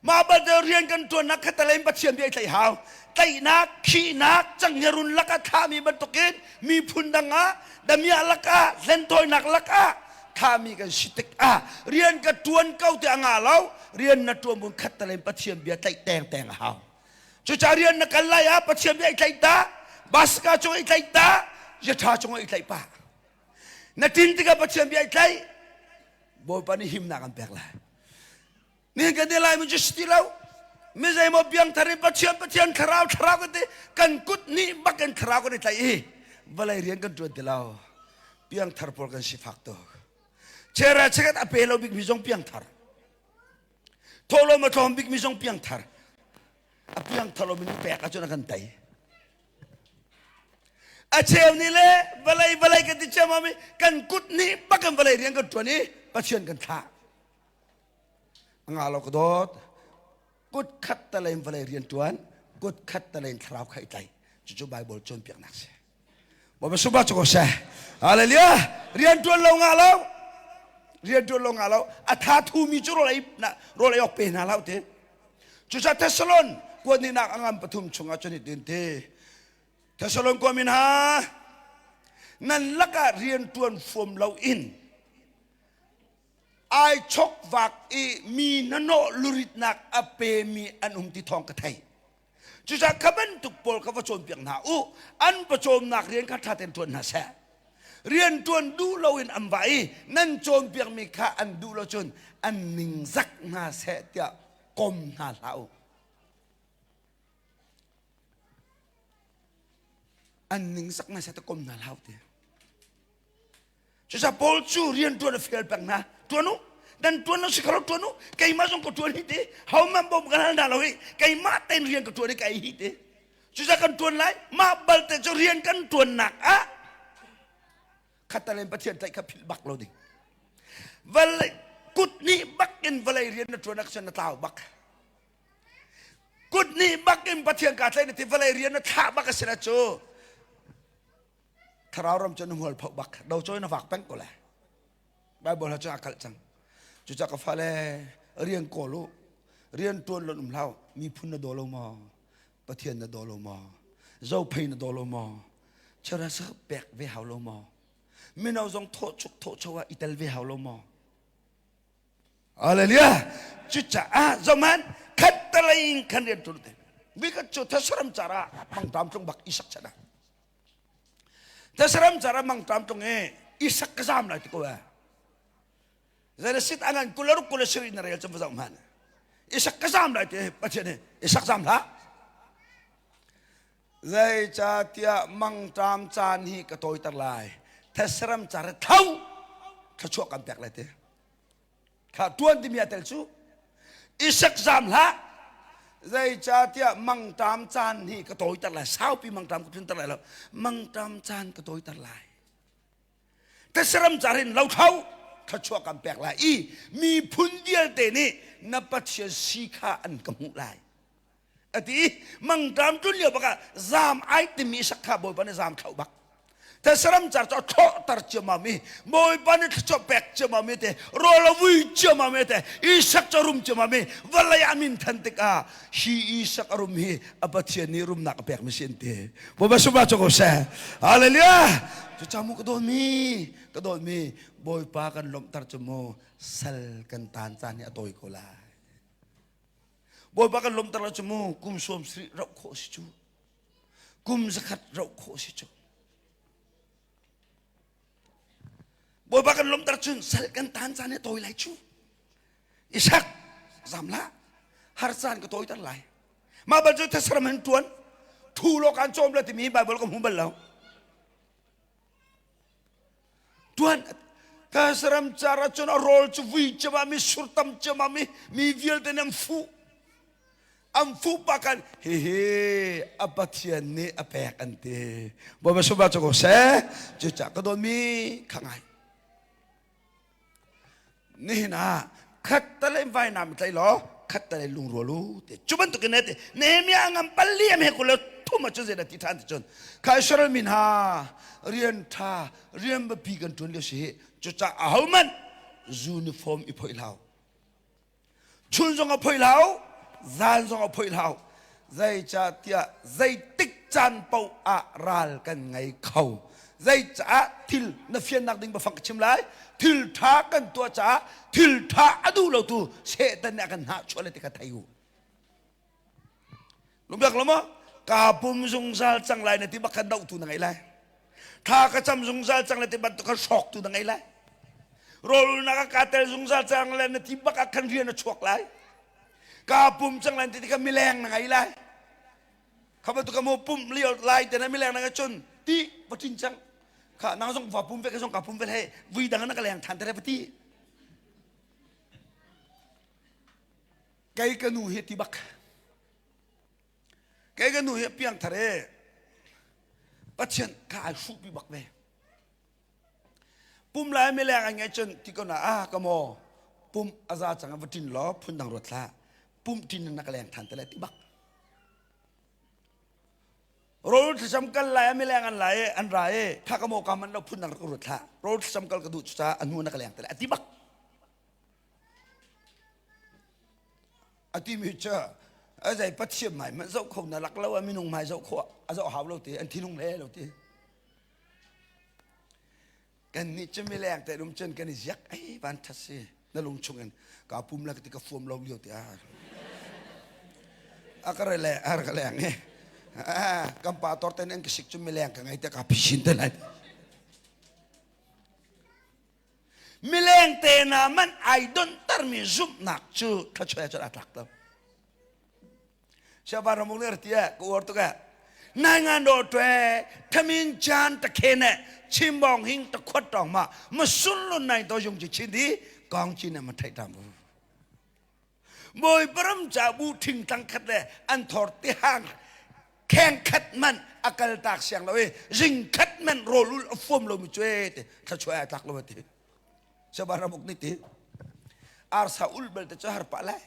Mah balte rian kan ṭuannak khattelei in Pathian bia i tlaih hau. Tlaihnak, khihnak, canghngerun lakah thlami bantukin miphun dang ah, damiah lakah, hlenthawinak lakah thlami kan si tikah rian ka ṭuan ko ti a ngah lo rian na ṭuan mun khat talen Pathian bia tlaih tengteng a hau cucaah rian na kal lai ah Pathian bia i tlaih ta baska cung i tlaih ta yaṭha cung i tlaih pah na ṭin tikah Pathian bia i tlaih Bawipa nih himnak an pek lai Nihin kan i lai mu cu si ti lo. Mi zeimaw piangthar in Pathian Pathian thlarau thlarau kan ti kan kut nih bak in thlarau kan i tlaih i vawlei rian kan ṭuan ti lo. Piangthar pawl kan sifak tuk. Chera chikat a pe lo bikmi zong piangthar. Thawhlawm a tlawm bikmi zong piangthar. A piangthar lo min pek ahcun a kan tei. A cheu nih le vawlei vawlei kan ti ciammam i kan kut nih bak in vawlei rian kan ṭuan i Pathian kan thlah. Nga lo ka dawt. Kut khat talein vawlei rian ṭuan, kut khat talein thlarau kha i tlai. Cucu Bible cawnpiaknak si. Bawipa suba cu ko seh. Hallelujah. Rian ṭuan lo nga lo. Rian ṭuan lo nga lo. A tha thumi cu rawl ei na rawl ei awk pe hna hlah te. Cucaah Thessalon kuat nih nak a ngam pathum chungah cun hitin ti. Thessalon khuami hna nan lakah rian ṭuan fuam lo in ai chokvak i mi hnanawh luritnak a pemi an um ti thawng ka thei. Cucaah kha bantuk pawl kha va cawnpiak hna u. An pawcawmnak rian kha ṭha tein ṭuan hna seh. Rian ṭuan duh loin an va i nan cawnpiakmi kha an duh lo cun an ningzak hna seh tiah kom hna hlah u. An ningzak hna seh tiah kom hna hlah u ti. Cucaah Paul cu rian ṭuan a fial peng hna. Ṭuan u, nan ṭuan lo si kho lo ṭuan u. Keimah zong ka ṭuan hi ti. Hohmanh bawm kan hal hna lo hi. Keimah tein rian ka ṭuan i ka ei hi ti. Cucaah kan ṭuan lai. Mah balte cu rian kan ṭuannak ah khatalen Pathian tlaih kha philh bak lo ding. Vawlei kut nih bak in vawlei rian na ṭuan ah cun na tlau bak. Kut nih bak in Pathian kaa tlaih na ti vawlei rian na thlah bak a si na cu thlarau ram cu na hmual phoh bak do cawi na vak peng ko le Bible ha cu a kalh cang cucaah ka fale rian kawl u rian tuan lon um hlau miphun na daw lo maw Pathian na daw lo maw zophei na daw lo maw chara sa pek ve hau lo maw mino zong thawh chuk thawh cho ah i tel ve hau lo maw Hallelujah. Cucaah zohman khattelei in khan rian ṭuan te. Vikhat cu thasaram cara mangṭam tlung bak isak chana. Thasaram cara mangṭam tlung e isak ka zam lai ti ko eh. Zai sit angan kularuk kula siri na rel cham va zoh hman. Isak ka zam lai ti Pathian he isak zam hlah. Zeicahtiah mangṭam caan hi ka tawiter lai. Thasaram cara tho thluachuah kan pek lai ti. Kha ṭuan timi a tel cu Isak zam hlah zeicahtiah mangṭam caan hi ka tawiter lai saupi mangṭam ka tlunter lai lo mangṭam caan ka tawiter lai tesaram carin lo thlo. thluachuah kan pek lai i miphun vialte nih na Pathian si kha an ka hmuh lai. Ati i mangṭam tlun lio bakah zaam ai timi sak kha Bawipa nih zaam thlauh bak. Saram car cu a thlawhter ciammam i Bawipa nih thluachuah pek ciammam i te rawl a vui ciammam i te Isak cu a rum ciammam i vawlei ah min than tikah hi Isak a rum hi a Pathian nih rumnak a pekmi si an ti. Bawipa sungah cu ko seh. Hallelujah. Cucaah mu ka dawtmi, ka dawtmi Bawipa kan lawmhter cu mu sal kan tan caan hi a tawi ko lai. Bawipa kan lawmhter lo cu mu kum sawm sarih rauh khawh si cu. Kum zakhat rauh khawh si cu. Bawipa kan lawmhter cun sal kan tan caan hi tawi lai cu. Isak zam la har caan ka tawiter lai. Mah bal cu thasaram hin tuan thu lo kan cawm la timi Bible ka hmu bal lo. Tuan thasaram cara cun a rawl cu vui cema mi surtam cema mi mi vialte nan fuh an fuh pa kan hihi a Pathian nih a pek an ti. Bawipa sungah cu ko seh. Cucaah ka dawtmi kha ngai. Nihin ah khat tale vainam tlai law khat tale lungrual u te cu bantuk in te Nehemiah ngam palli am he kul thum a cu zei ti than ti cun kha Israel min ha rian tha rian biapi kan tuan lio si hi cucaah ahohmanh uniform i phoih hlau Chun zong a phoih hlah zan zong a phoih hlah. Zeicahtiah zeitik caan paoh ah ral kan ngei kho. Zeicaah thil na fiannak ding biafang ka chim lai. Thil ṭha kan tuah caah thil ṭha a duh lotu Satan nih a kan hnahchuah le ti kha thei u. Lungbiak lo maw? Kaa pum zungzal cang lai na ti bak khan dohtu na ngei lai. Thla ka cam zungzal cang lai ti bantuk khan hrawktu na ngei lai. Rawlulnak ah kaa tel zungzal cang lai na ti bak ah khan rian a chuak lai. Kaa pum cang lai na ti tikah mileng na ngei lai. Kha bantuk ka mu pum lio lai te na mileng na ngei cun ti va ṭin cang. Kha nang zong va pum ve ka zong ka pum ve he vui dang na ka leng than te va ti. Kei ka nu hi ti bak. Kei ka nu hi piangthar e. Pathian ka ai hruhpi bak ve. Pum lai mileng an ngai cun ti ko na ah ka maw pum a za cang va tin law phun dang ruat hlah. Pum tin na ka leng than te lai ti bak. Rawl thlacam kal lai a mileng an lai an ra e tha ka maw ka man lo phun dang rak ruat hlah. Rawl thlacam kal ka duh cu ca a hnu na ka leng te lai a ti bak. A timi cu a zei pathian hmai hmanh zoh kho na lak lo a minung hmai zoh kho a zoh hau lo ti an thinung hle lo ti kan nih cu mileng te dum cun kan i ziak ai van that si na lung chung in ka pum la ka ti ka fuam lo lio ti a a ka re le a ka leng i kan pa tor ten an ka sik cu mileng ka ngai te ka phisin te lai Mileng te hna man ai dontermi zumhnak cu thluachuah cun aa tlak lo. Siapa ramung nih tiah ka uar tuk eh. Nai ngan do twe thamin chan ta khe ne chimbong hing ta khuat tong ma ma sun lun nai to yung chi chin di kong chi ne ma thai tam bu. Bawi param ca bu thing tlang khat le an thor ti hang kheng khat man a kal tak siang lo i zing khat man rawlul a fuam lo mi cue te thlachuai ai tlak lo ti sabar ramuk ni ti arsa ul bel te cu har pa lai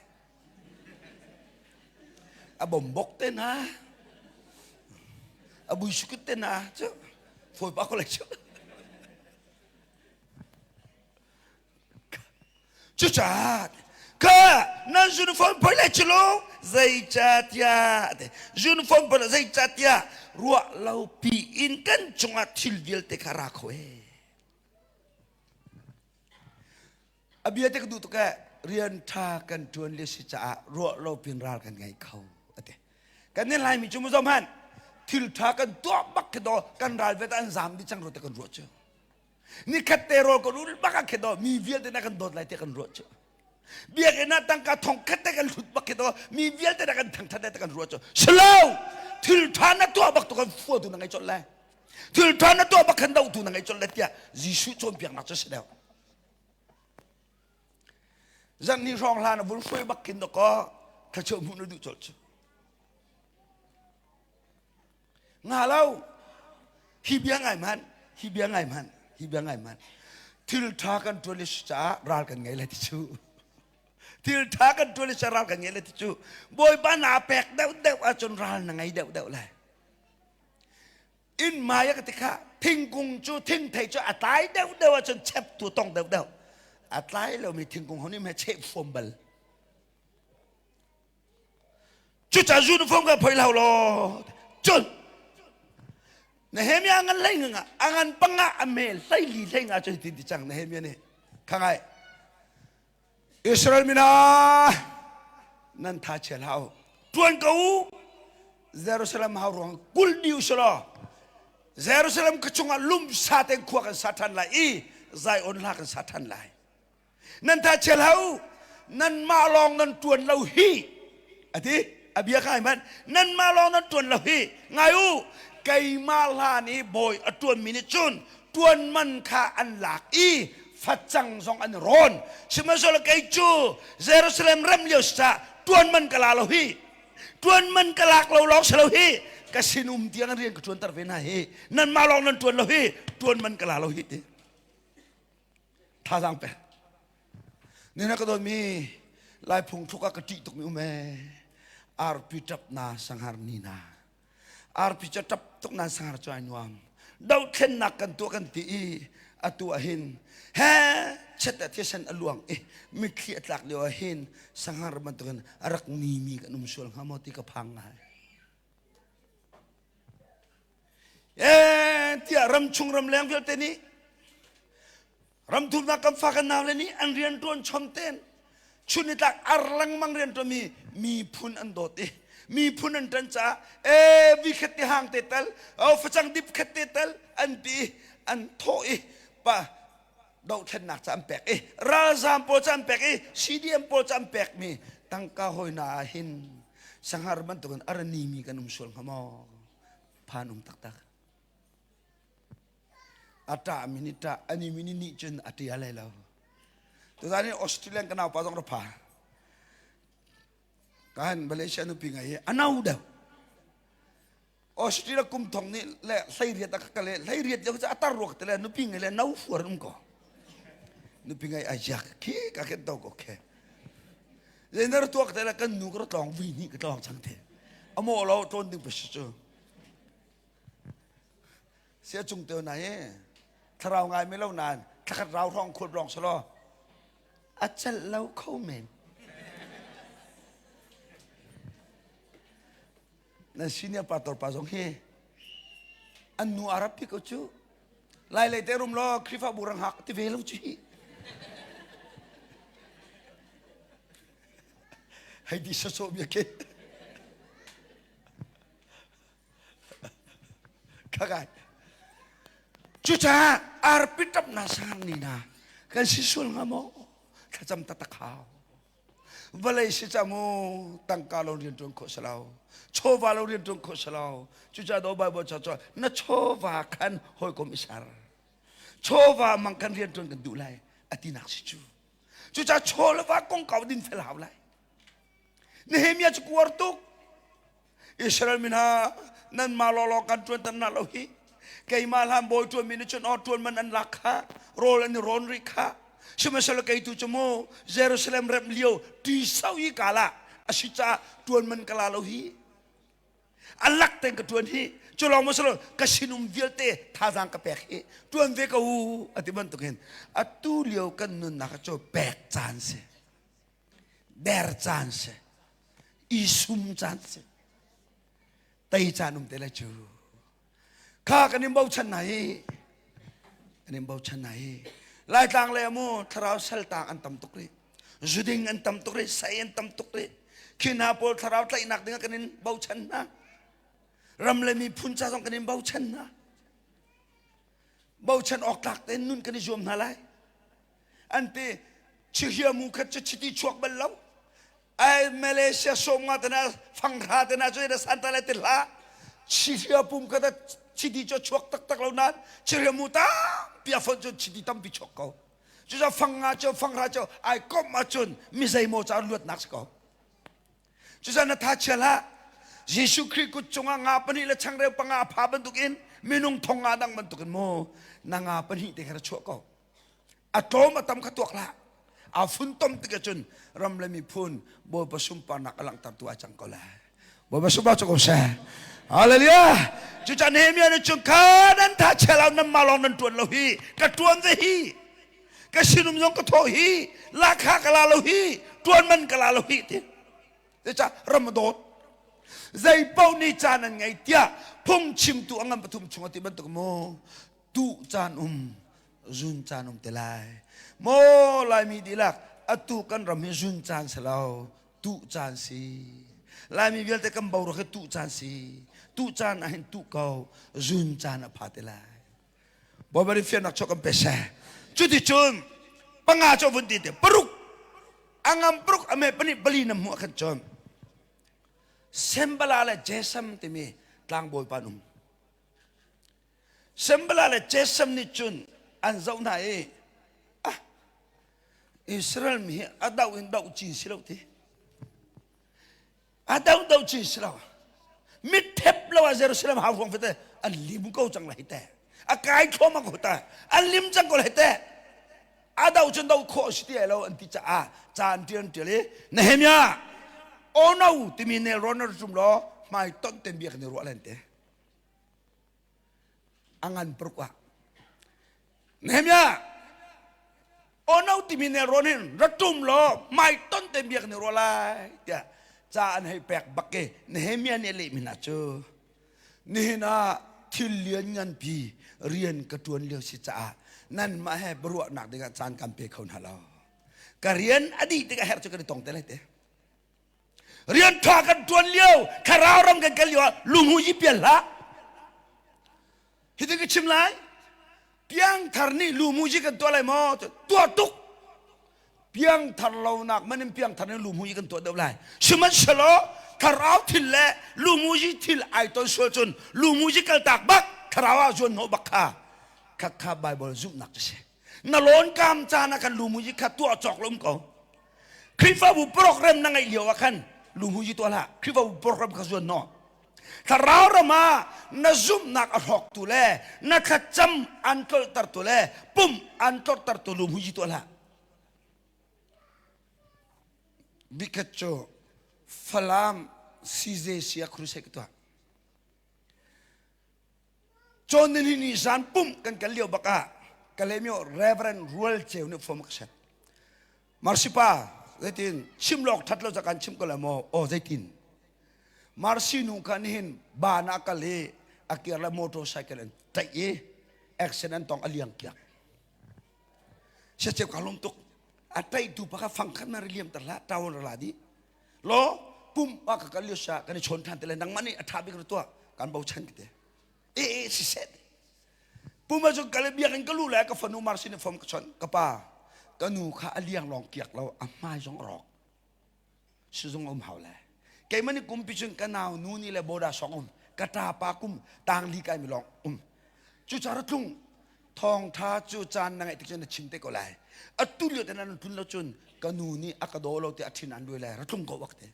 a bombok te na a bui sukut te na cu foi pa ko lai cu Cucaah ka nan uniform poi lai cu lo zeicahtiah uniform poi zeicahtiah ruah lo pi in kan cungah thil vialte kha ra kho e. A bia te ka duh tuk eh rian ṭha kan ṭuan le si caah ruah lo pin ral kan ngei kho ate. Kan nih Laimi cu mu hmanh thil ṭha kan tuah bak khi do kan ral vet an zam dih cang ro te kan ruah cu. Nikhat te rawl kan ul bak ah khin mi vialte na kan dawt lai ti kan ruah cu. Biakinn ah tangka thong khat te kan hlut bak khi mi vialte na kan thangthat lai ti kan ruah cu. Silo! Thil tha na tuah bak tu kan fua tu na ngei colh lai. Thil tha na tuah bak khan do tu na ngei colh lai tiah Jesuh cawnpiaknak cu si deuh. Zan ni hrawng hlan a vun hruai bak khin dawkaw thluachuah hmuh na duh colh cu. Nga lo. Hi bia ngai hmanh, hi bia ngai hmanh, hi bia ngai hmanh. Thil ṭha kan ṭuan le si caah ral kan ngei lai ti cu. Thil ṭha kan ṭuan le si ral kan ngei lai ti cu. Bawipa naa pek deuhdeuh ahcun ral na ngei deuhdeuh lai. Inn mai a ka ti kha thingkung cu thingthei cu a tlai deuhdeuh ahcun cheptu tong deuhdeuh. A tlai lomi thingkung ho nih hme cheh fuam bal. Cucaah uniform ka phoi hlau law cun Nehemiah ngan hlei nga a ngan panga a me hlei li hlei nga cu hitin ti cang Nehemiah nih khangai Israel mina nan tha chia hlah u tuan ko u Jerusalem hau ruang kul ni u selaw Jerusalem ka chungah lumsa ten khua kan sa than lai i Zion hla kan sa than lai Nan tha chia hlah u. Nanmah lawng nan ṭuan lo hi. Ati a bia kha ai manh. Nanmah lawng nan ṭuan lo hi. Ngai u. Keimah hlan i bawi a ṭuanmi nih cun ṭuan man kha an lak i facang zong an i rawn. Sihmanhsehlaw kei cu Jerusalem rem lio si caah ṭuan man ka la lo hi. Ṭuan man ka lak lo lawng si lo hi. Ka sinum tiang rian ka ṭuanter ve hna hi. Nanmah lawng nan ṭuan lo hi. Ṭuan man ka la lo hi ti. Thazaang pek. Nina ka dawtmi Lai phung thluk ah ka ṭih tukmi um ee. Arpi ṭap na sanghar ni na. Arpi cu ṭap tuk nan sanghar cu ai nuam. Dohthlennak kan tuah kan ti i atu ah hin he chet ah thisen a luang i mitthli a tlak lio ah hin sanghar bantukin a rak nimi kan um sual hnga maw ti ka phang ngai. Ee tiah ramchung ramleng vialte nih ramthumnak kan fa kan nau le nih an rianṭuan chom ten chun nitlak ar lengmang rianṭuanmi miphun an dawt i miphun an ṭan caah ee vi khat te hang te tal o facang dip khat te tal an ti i an thawh i pa dohthlennak ca an pek i ralzaam pawl ca an pek i CDM pawl ca an pekmi tangka hawina ah hin sanghar bantukin a ra nimi kan um sual hnga maw phan um taktak a ṭah mi nih ṭah ani mi nih nih cun a ṭia lai lo tuzan hi Australian ka naupa zong ra pha kan Malaysia nupi ngai hi a no deuh Australia kum thong nih le hleiriat a ka le hleiriat lio cu a tar ruak te le nupi ngai le no fuar um ko nupi ngai a jak khi ka ken to ko khe zeinar tuak te le kan nu ka tlong vi ni ka tlong chang te amo lo tlawn ding pa si cu sia cung te na he thlarau ngai mi lo nan thlakhat rau rong khut rong salo a cel lo kho men Nan senior pastor pa zong hi an nu Arab pi ko cu. Lai lei te rum law Khrihfabu rang hak ti ve lo cu hi. Hei di saso bia ke. Kakai. Cucaah arpi tap na sang ni na kan si sual nga maw thlacam tatak hau. Vawlei si ca mu tangka lo rian ṭuan khawh si lo. Chawva lo rian ṭuan khawh si lo. Cucaah do Bible ca cu na chawva khan hawikom i ser. Chawva mang kan rian ṭuan kan duh lai a tinak si cu. Cucaah chaw le va kongkau din fel hau lai. Nehemiah cu kuar tuk. Israel mi hna nanmah lawlaw kan ṭuanter hna lo hi keimah hlan bawi ṭuanmi nih cun aw ṭuan man an lak kha rawl an i rawn rih kha sihmanhsehlaw kei tu cu mu Jerusalem remh lio ṭi sau i kala a si caah ṭuan man ka la lo hi a lak tein ka ṭuan hi cu lawng maw silo ka sinum vialte thazaang ka pek hi ṭuan ve ko u a ti bantukin atu lio kan nunnak cu pek caan si der caan si i sum caan si tei caan um te lai cu kha kan in bochan hna hi kan in bochan hna hi laitlang le mu thlarau saltang an tam tuk rih zuding an tam tuk rih sei an tam tuk rih khi hna pawl thlarau tlaihnak ding ah kan in bochan hna ram le miphun ca zong kan in bochan hna bochan awk tlak tein nun kan i zuam hna lai an ti chihria mu khat cu chiti chuak bal lo ai Malaysia som nga tana fanghra tana cu da santa le ti hla chihria pum kha da chiti cu chuak taktak lo nan chihria mu tampi a fon cun chiti tampi chuak ko cu ca fang nga cu fanghra cu ai komh ahcun mi zeimaw ca luatnak si ko Cucaah na tha chia hlah. Jesuh Khrih kut cungah nga pahnih le changreu panga a pha bantukin minung thong nga dang bantukin mu na nga pahnih te kha ra chuah ko. A tlawm a tam kha tuak hlah. Aa funtom tik ahcun ram le miphun Bawipa sunparnak a langhtertu ai cang ko lai. Bawipa sunpar cu ko seh. Hallelujah. Cucaah Nehemiah nih cun kha nan tha chia lo nan mah lawng nan tuan lo hi ka tuan ve hi ka sinum zong ka thawh hi lakha ka la lo hi tuan man ka la lo hi ti Cucaah ram a dawt. Zei paoh nih caan an ngei tiah phungchimtu a ngan pathum chung a ti bantuk mu tuh caan um zun caan um te lai. Maw Laimi dihlak atu kan ram hi zun caan si lo tuh caan si. Laimi vialte kan boruak hi tuh caan si. Tuh caan ah hin tuh ko zun caan a pha te lai. Bawipa nih fiannak chuak kan pe seh. Cuticun panga cu vun ti te paruk a ngam paruk a me pahnih pali na hmuh khan cun Sembala le Jesam timi tlangbawi pa an um. Sembala le Jesam nih cun an zoh hna i ah Israel mi hi a doh in doh cin si lo ti. A do do cin si lo. Mit thep lo ah Jerusalem hau ruang fete an lim ko cang lai te. A kai thluahmah ko ta. An lim cang ko lai te. A do cun do khawh si ti lo an ti caah ca an ṭial an ṭial i Nehemiah Ono timi nelrawn na rum law hmai tonh ten bia kan i ruah len te. A ngan paruk ah Nehemiah Ono timi nelrawn hin ra ṭum law hmai ton te bia kan i ruah lai tiah ca an hei pek bak i Nehemiah nih a lehmi hna cu nihin ah thil lian nganpi rian ka ṭuan lio si caah nanmah he biaruahnak dingah caan kan pe kho hna lo. Ka rian a dih tikah herh cu kan i tong te lai te. Rian ṭha kan ṭuan lio thlarau ram kan kal lio ah lunghu i pial hlah. Hitin ka chim lai. Piangthar nih lumuji kan tuah lai maw? Tuah tuk. Piangthar lonak man in piangthar nih lumuji kan tuah deuh lai. Sihmanhsehlaw thlarau thil le lumuji thil ai ton sual cun lumuji kaltak bak thlarau ah zuan hnawh bak kha kha kha Bible zumhnak cu si. Na lawn kam caan ah khan lumuji kha tuah cawk lo um ko. Khrihfabu program na ngeih lio ah khan lumuji tuah hlah. Khrihfabu program kha zuan hnawh. Thlarau ram ah na zumhnak a hrawktu le na thlacam an tlolhtertu le pum an tlorhtertu lum hui tuah hlah. Bikhat cu Falam CJC ah crusade ka tuah. Cawn ni ni zan pum kan kal lio bak ah Kalaymyo Reverend Rual Ceu nih form ka set. Marsipa zeitin chim lawk that lo kan chim ko lai maw? Aw zeitin? Marsi nu kha nihin ban ah kal i a kir le motorcycle an taih i accident tong a liang kiak. Siaceu ka lum tuk. A taihtu pa kha fang khat na ri liam ter hlah tawon ra la di. Lo pum pa ka kal lio sa kan i chawn than te le nangmah nih a tha bik ra tuah kan bochan ki te. E e si set. Puma cu kal biakinn ka lu le ka fanu Marcy nih fom ka chawnh ka pa ka nu kha a liang lawng kiak lo a hmai zong a rawk sizung um hau le keimah nih kumpi cun ka nau nu nih le boda song um ka ṭa pa kum tang li kai mi lawng um cu cara tlung thawng tha cu caan na ngeih tik cun na chim te ko lai atu lio te nan tlun lo cun ka nu nih a ka daw lo ti a thin an duai lai ra tlung ko wak te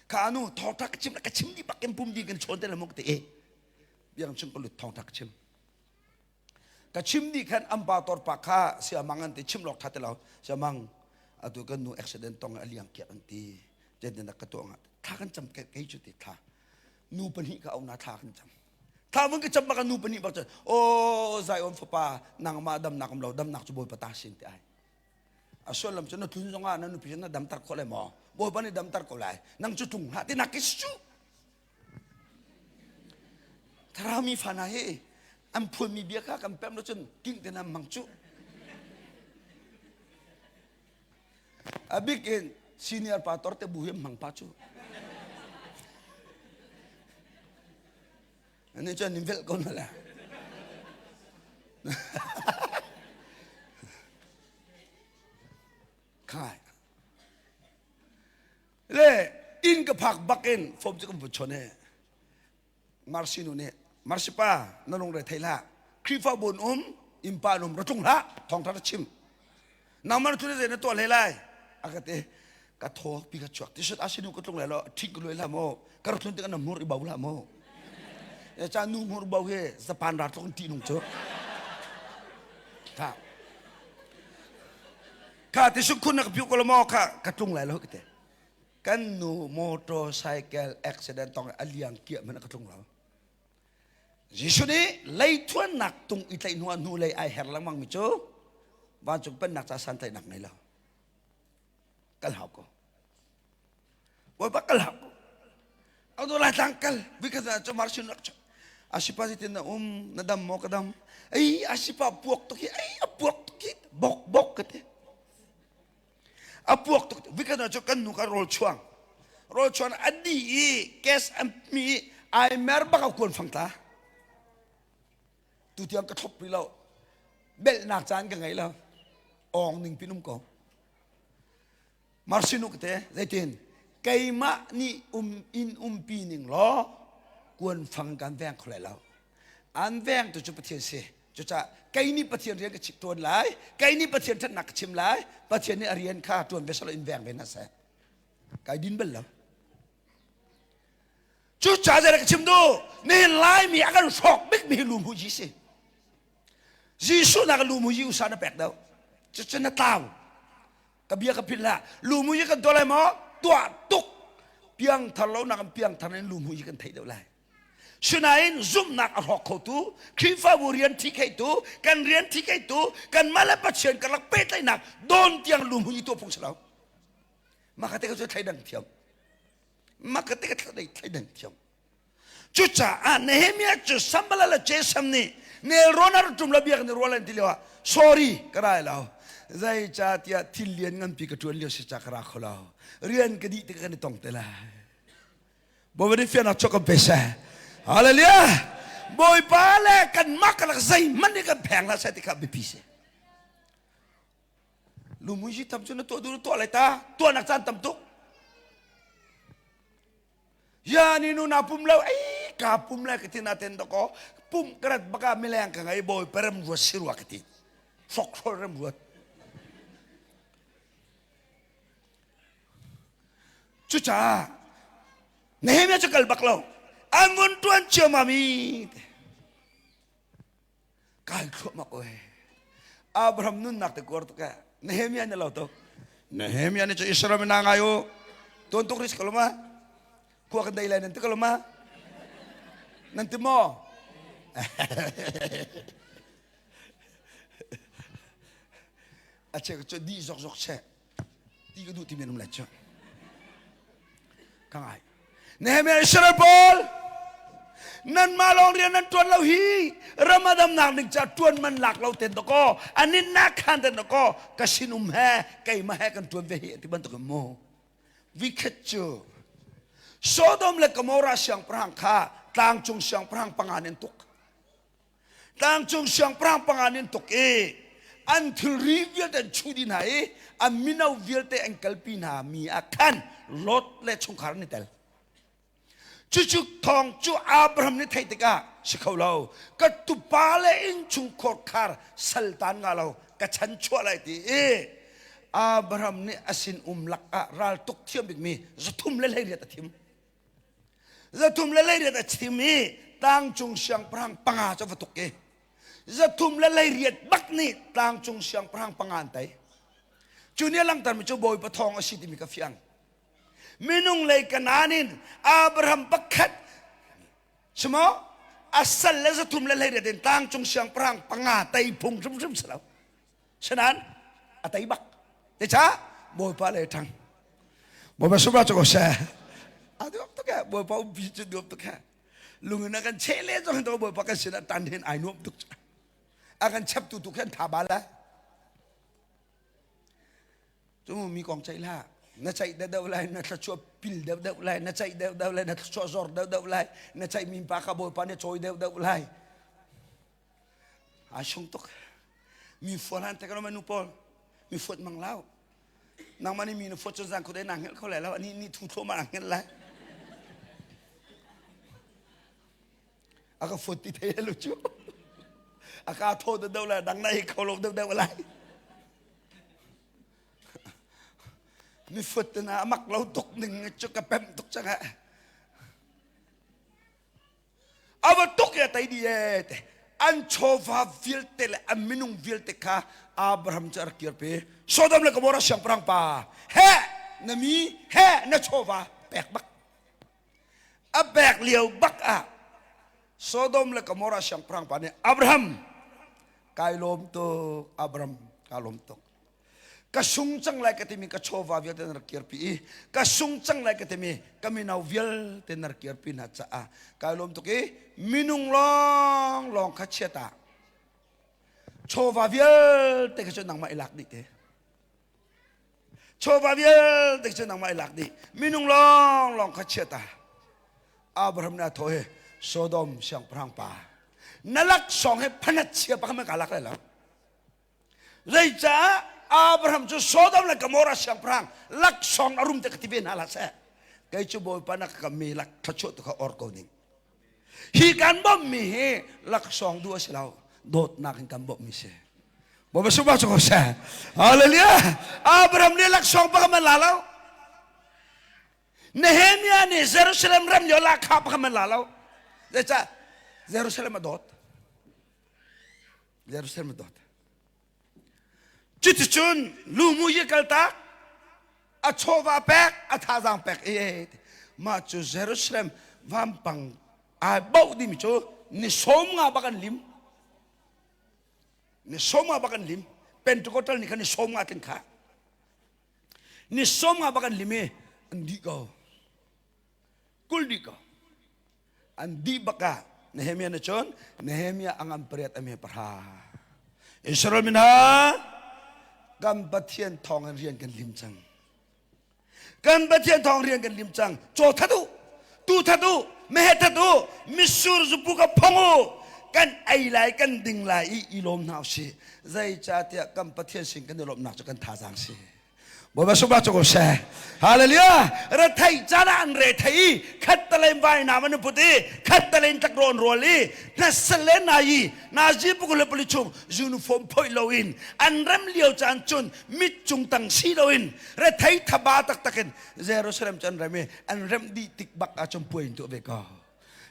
Kha anu thawngtha ka chim ka chim dih bak in pum dih kan chawn te le muk te e biang chung ka lut thawngtha ka chim ka chim dih khan an pa tor pa kha sia mang an ti chim lok tha te lo sia mang atu kan nu accident tong a liang kiak an ti jen na ka tuah nga thla kan cam kei chu ti thla nu pahnih ka au na thla kan cam thla vun ka cam bak nu pahnih bak cun o Zion fapa nangmah damnak um lo damnak cu Bawipa ta sin ti ai A sullam cu na tlun zongah na nupi na damter khawh lai maw? Bawipa nih damter ko lai. Nang cu tlung hlah tinak ki cu. Thlarau mi fa hna hi an phuanmi bia kha kan pem lo cun king te nan mang cu. A bik in senior pastor te bu hi mang pa cu. Ani cu nin velh ko na le. Khai. Le inn ka phak bak in fom cu kan vun chon he. Marsi nu nih Marsi pa na lungre thei hlah. Khrihfabu um innpa um ra tlung hlah thawngtha ra chim. Nangmah na zei na tuah hlei lai a ka ti ka thaw pi ka chuak ti sut asinu ka tlung lai lo ṭhing ka luai hlah maw ka rak tlun tikah na hmur i bo hlah maw e cha nu hmur bo he Japan ra tlung ṭih nung cu tha. Kha ti sungkhun na ka piu ko lo maw kha ka tlung lai lo ka ti. Kan nu motorcycle accident tong a liang kiah man ka tlung lo. Jesuh nih leithuannak tung i tlaih hnu ah hnu lei ai her lengmang mi cu vancung pennak ca santlaihnak ngei lo. Kal hau ko. Bawipa kal hau ko. Ado lai tlang kal vikhat ah cu marsin rak chak. Asipa si tin na um na dam maw ka dam. Ei asipa puak tuk hi ei a puak tuk hi bok bok ka ti. A puak tuk vikhat ah cu kan nu ka rawl chuang. Rawl chuan a di i gas an mi ai mer bak a kuan fang tla. Tu tiang ka thlop rih lo. Belhnak caan ka ngei lo. Ong ning pin um ko. Marsinuk te zeitin keimah nih um in umpi ning law kuanfang kan veng kho lai lo. An veng tu cu Pathian si. Cucaah kei nih Pathian rian ka chim ṭuan lai, kei nih Pathian ṭhatnak ka chim lai, Pathian nih a rian kha ṭuan ve selaw in veng ve hna seh. Kai din bal lo. Cucaah zei ka chim duh? Nihin Laimi a kan hrawk bikmi hi lumhu si. Jesuh nak lumhu usa na pek deuh. Cucu na tlau. Ka bia ka philh hlah. Lumhu kan tuah lai maw? Tuah tuk. Piangthar lo nak in piangthar in lumhu kan theih deuh lai. Sinain zumhnak a hrawk khotu, Khrihfabu rian thi kheitu, kan rian thi kheitu, kanmah le Pathian karlak pehtlaihnak dawn tiang lumhu i tuah phung si lo. Mah ka te ka cu thleidang thiam. Mah ka te ka thleidang thiam. Cucaah Nehemiah cu Sanballat le Geshem nih nelrawn a rak ṭum lo biakinn i rual an ti lioah sorry ka rai lo. Zeicahtiah thil lian nganpi ka ṭuan lio si ca ka ra kho lo. Rian ka dih tikah kan i tong te lai. Bawipa nih fiannak cu kan pe seh. Hallelujah! Bawipa le kanmah karlak zeihmanh nih kan pheng hlah seh ti kha biapi si. Lumui si tam cu na tuah duh na tuah lai ta. Tuahnak caan tam tuk. Ya ni nu na pum lo ei ka pum lai ka ti na ten dako pum ka rat baka mileng ka ngai bawi perem ruat si rua ka ti. Hrok hrol rem ruat. Cucaah Nehemiah cu kal bak lo. An vun ṭuan ciammam i kai thluahmah ko he. Abraham nunnak te kuar tuk eh. Nehemiah nih lo tuk. Nehemiah nih cu Israel mi na ngai u. Tuan tuk risk ko lo ma? Khua kan dei lai nan ti ko lo ma? Nan ti maw? A chek cu di zokzok chek. Ti ka duh ti men um lai cu. Ka ngai. Nehemiah Israel pawl nanmah lawng rian nan tuan lo hi Ramadan nak ding ca tuan man lak lo ten dakaw anin nak khan ten dakaw ka sinum he keimah he kan tuan ve hi ti bantuk mu vikhat cu Sodom le Gomorrah siangpahrang kha tlangcung siangpahrang panga nin tuk Tlangcung siangpahrang panga nin tuk i an thilri vialte an chuh dih hna i an mino vialte an kalpi hna mi ah khan Lot le chungkhar an i tel. Cucu thawng cu Abraham nih theih tikah si kho lo ka tupa le innchungkhar khar saltan nga lo ka chan chuah lai ti i Abraham nih a sin um lak ah raltuk thiam bikmi zathum le 18 a thim. 38 a chim i tlangcung siangpahrang panga cu va tuk i 38 bak nih tlangcung siangpahrang panga an tei. Cu nih a langhtermi cu Bawipa thawng a si timi ka fiang. Minung lei Kanaan in Abraham pakhat simo a sal le 38 in tlangcung siangpahrang panga tei phung hrimhrim si lo. Sinain a tei bak. Teca Bawipa le ṭhang. Bawipa subra cu ko seh. A duam tuk eh. Bawipa umpi cu duam tuk eh. Lungin a kan cheh le zong to Bawipa kan sin ah tan hin ai nuam tuk. A kan chep tu tu khan tha ba la. Cu mi kong ceih hlah. Na ceih deuh deuh lai, na thluachuah pil deuh deuh lai, na ceih deuh deuh lai, na thluachuah zor deuh deuh lai, na ceih mi pa kha Bawipa nih cawi deuh deuh lai. Ai sung tuk. Mi fual han te kan nu pawl mi fuat mang lau. Nangmah nih mi na fuat cun zan khuadei naa hngelh kho lai lo. Anih nih thu thluahmah aa hngelh lai. A ka fuat ti thei lo cu. A ka thaw deuh lai, dang na hi kho lo deuh deuh lai. Mi fuat te na mak lo tuk ning cu ka pem tuk cang eh. A va tuk ya tei di e te. An chawva vialte le an minung vialte kha Abraham cu a rak kirpi. Sodom le Gomorrah siangpahrang pa he na mi he na chawva pek bak. A pek lio bak ah Sodom le Gomorrah siangpahrang pa nih Abraham kai lawm tuk Abraham ka lawm tuk ka sung cang lai ka timi ka chawva vialte na rak kirpi i ka sung cang lai ka timi ka mino vialte na rak kirpi hna caah kai lawm tuk i minung lawng lawng kha chiat ah chawva vialte kha cu nangmah i lak dih te chawva vialte cu nangmah i lak dih minung lawng lawng kha chiat ah Abraham nih a thawh i Sodom siangpahrang pa na laksawng he phanat chia pa kha man ka lak lai lo Zeicah Abraham cu Sodom le Gomorrah siangpahrang laksawng a rum te ka ti ve hna hlah seh. Kei cu Bawipa na ka mi lak thluachuah tu kha or ko ning. Hi kan bawmhmi hi laksawng duh a si lo. Dawtnak in kan bawmhmi si. Bawipa sungpar cu ko seh. Hallelujah. Abraham nih laksawng pa man la lo. Nehemiah nih Jerusalem ram lio lakha pa man la lo. Zeicah Jerusalem a dawt. Jerusalem a dawt. Cuticun lumu yi kaltak, a chawva pek, a thazaang pek i mah cu Jerusalem vampang ai boh dimi cu ni sawm nga bak an lim. Ni sawm nga bak an lim. Pentecostal ni kha ni sawm nga tling kha. Ni sawm nga bak an lim i an dih ko. Kul dih ko. An dih bak ah Nehemiah nih cun Nehemiah a ngan pariat a me pahra. Israel mi hna kan Pathian thawng in rian kan lim cang. Kan Pathian thawng rian kan lim cang. Caw that u, tu that u, meheh that u, mitsur zupu ka phong u. Kan ei lai, kan ding lai i i lawm hna usih. Zeicahtiah kan Pathian sin kan i lawmhnak cu kan thazaang si. Bawipa sungpar cu ko seh. Hallelujah. Rethei caan ah an re thei i khattelei vainam an put i khattelei in tlakrawh an rawl i hnasal le nai nazi pukul le pali chung uniform phoih loin an rem lio caan cun mit cung tang si loin rethei thaba taktak in Jerusalem cu an rem i an remh dih tik bak ah cun puai in tuah ve ko.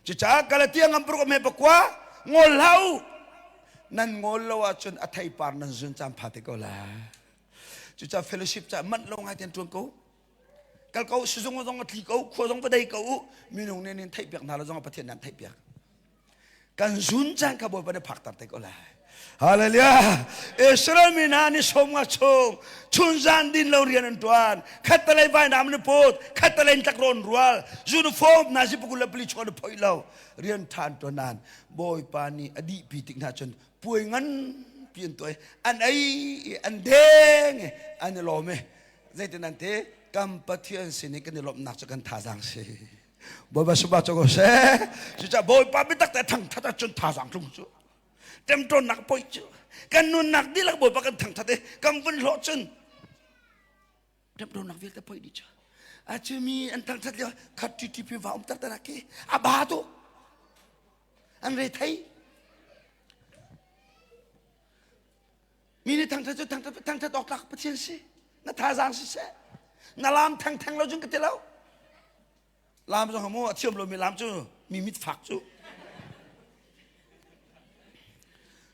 Cucaah Galatia ngampruk me pakua ngol hlah u. Nan ngol lo ahcun a theipar nan zun caan pha te ko lai. Cucaah fellowship ca manh lo ngai ten ṭuan ko. Kal ko sizung zong a tli ko, khua zong va dei ko u. Minung nih nin theih piak hna lo zong Pathian nan theih piak. Kan zun caan kha Bawipa nih phakter te ko lai. Hallelujah. Israel mi hna ni som nga chung chun zan din lo rian an tuan. Khattalei vainam na put, khattalei tlakrawn rual, uniform na si pukul le pali chuan phoi lo. Rian than tuan nan Bawipa nih a dih pi tik hna cun puai nganpi an tuah i an ei i an deng i an i lawm i zeitin an ti kan Pathian sin i kan i lawmhnak cu kan thazaang si Bawipa suba cu ko seh cucaah Bawipa biatak te thangthat ahcun thazaang tlung cu ṭemṭawnnak poi cu kan nunnak dihlak Bawipa kan thangthat i kan vun hlawh cun ṭemṭawnnak vialte poi dih cu a cu mi an thangthat lio khat ṭiṭi va um tak tak ki a ba tu An re thei. Mi nih thangthat cu thangthat thangthat awk tlak Pathian si. Na thazaang si seh. Na lam thengtheng lo cun ka ti lo. Lam zong mu a thiam lomi lam cu mi mit fak cu.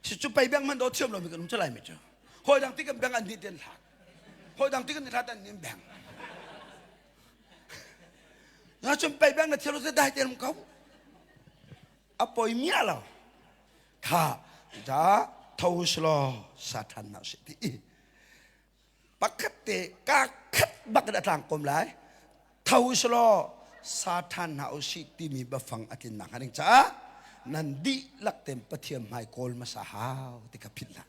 Si cu pei beng man do thiam lomi kan um cu lai mi cu. Hawi dang ti kan beng an nih ten hlat. Hawi dang ti kan hlat an nih beng. Na cun pei beng na thiam lo dai te ko. A poi miah lo. Kha da tho slo satan na si ti. Pakhat te ka khat bak in a tlang kom lai. Tho slo satan na usi timi bafang atlin nak ding caah nan dihlak ten Pathian hmai kawl masa hau ti ka phit la.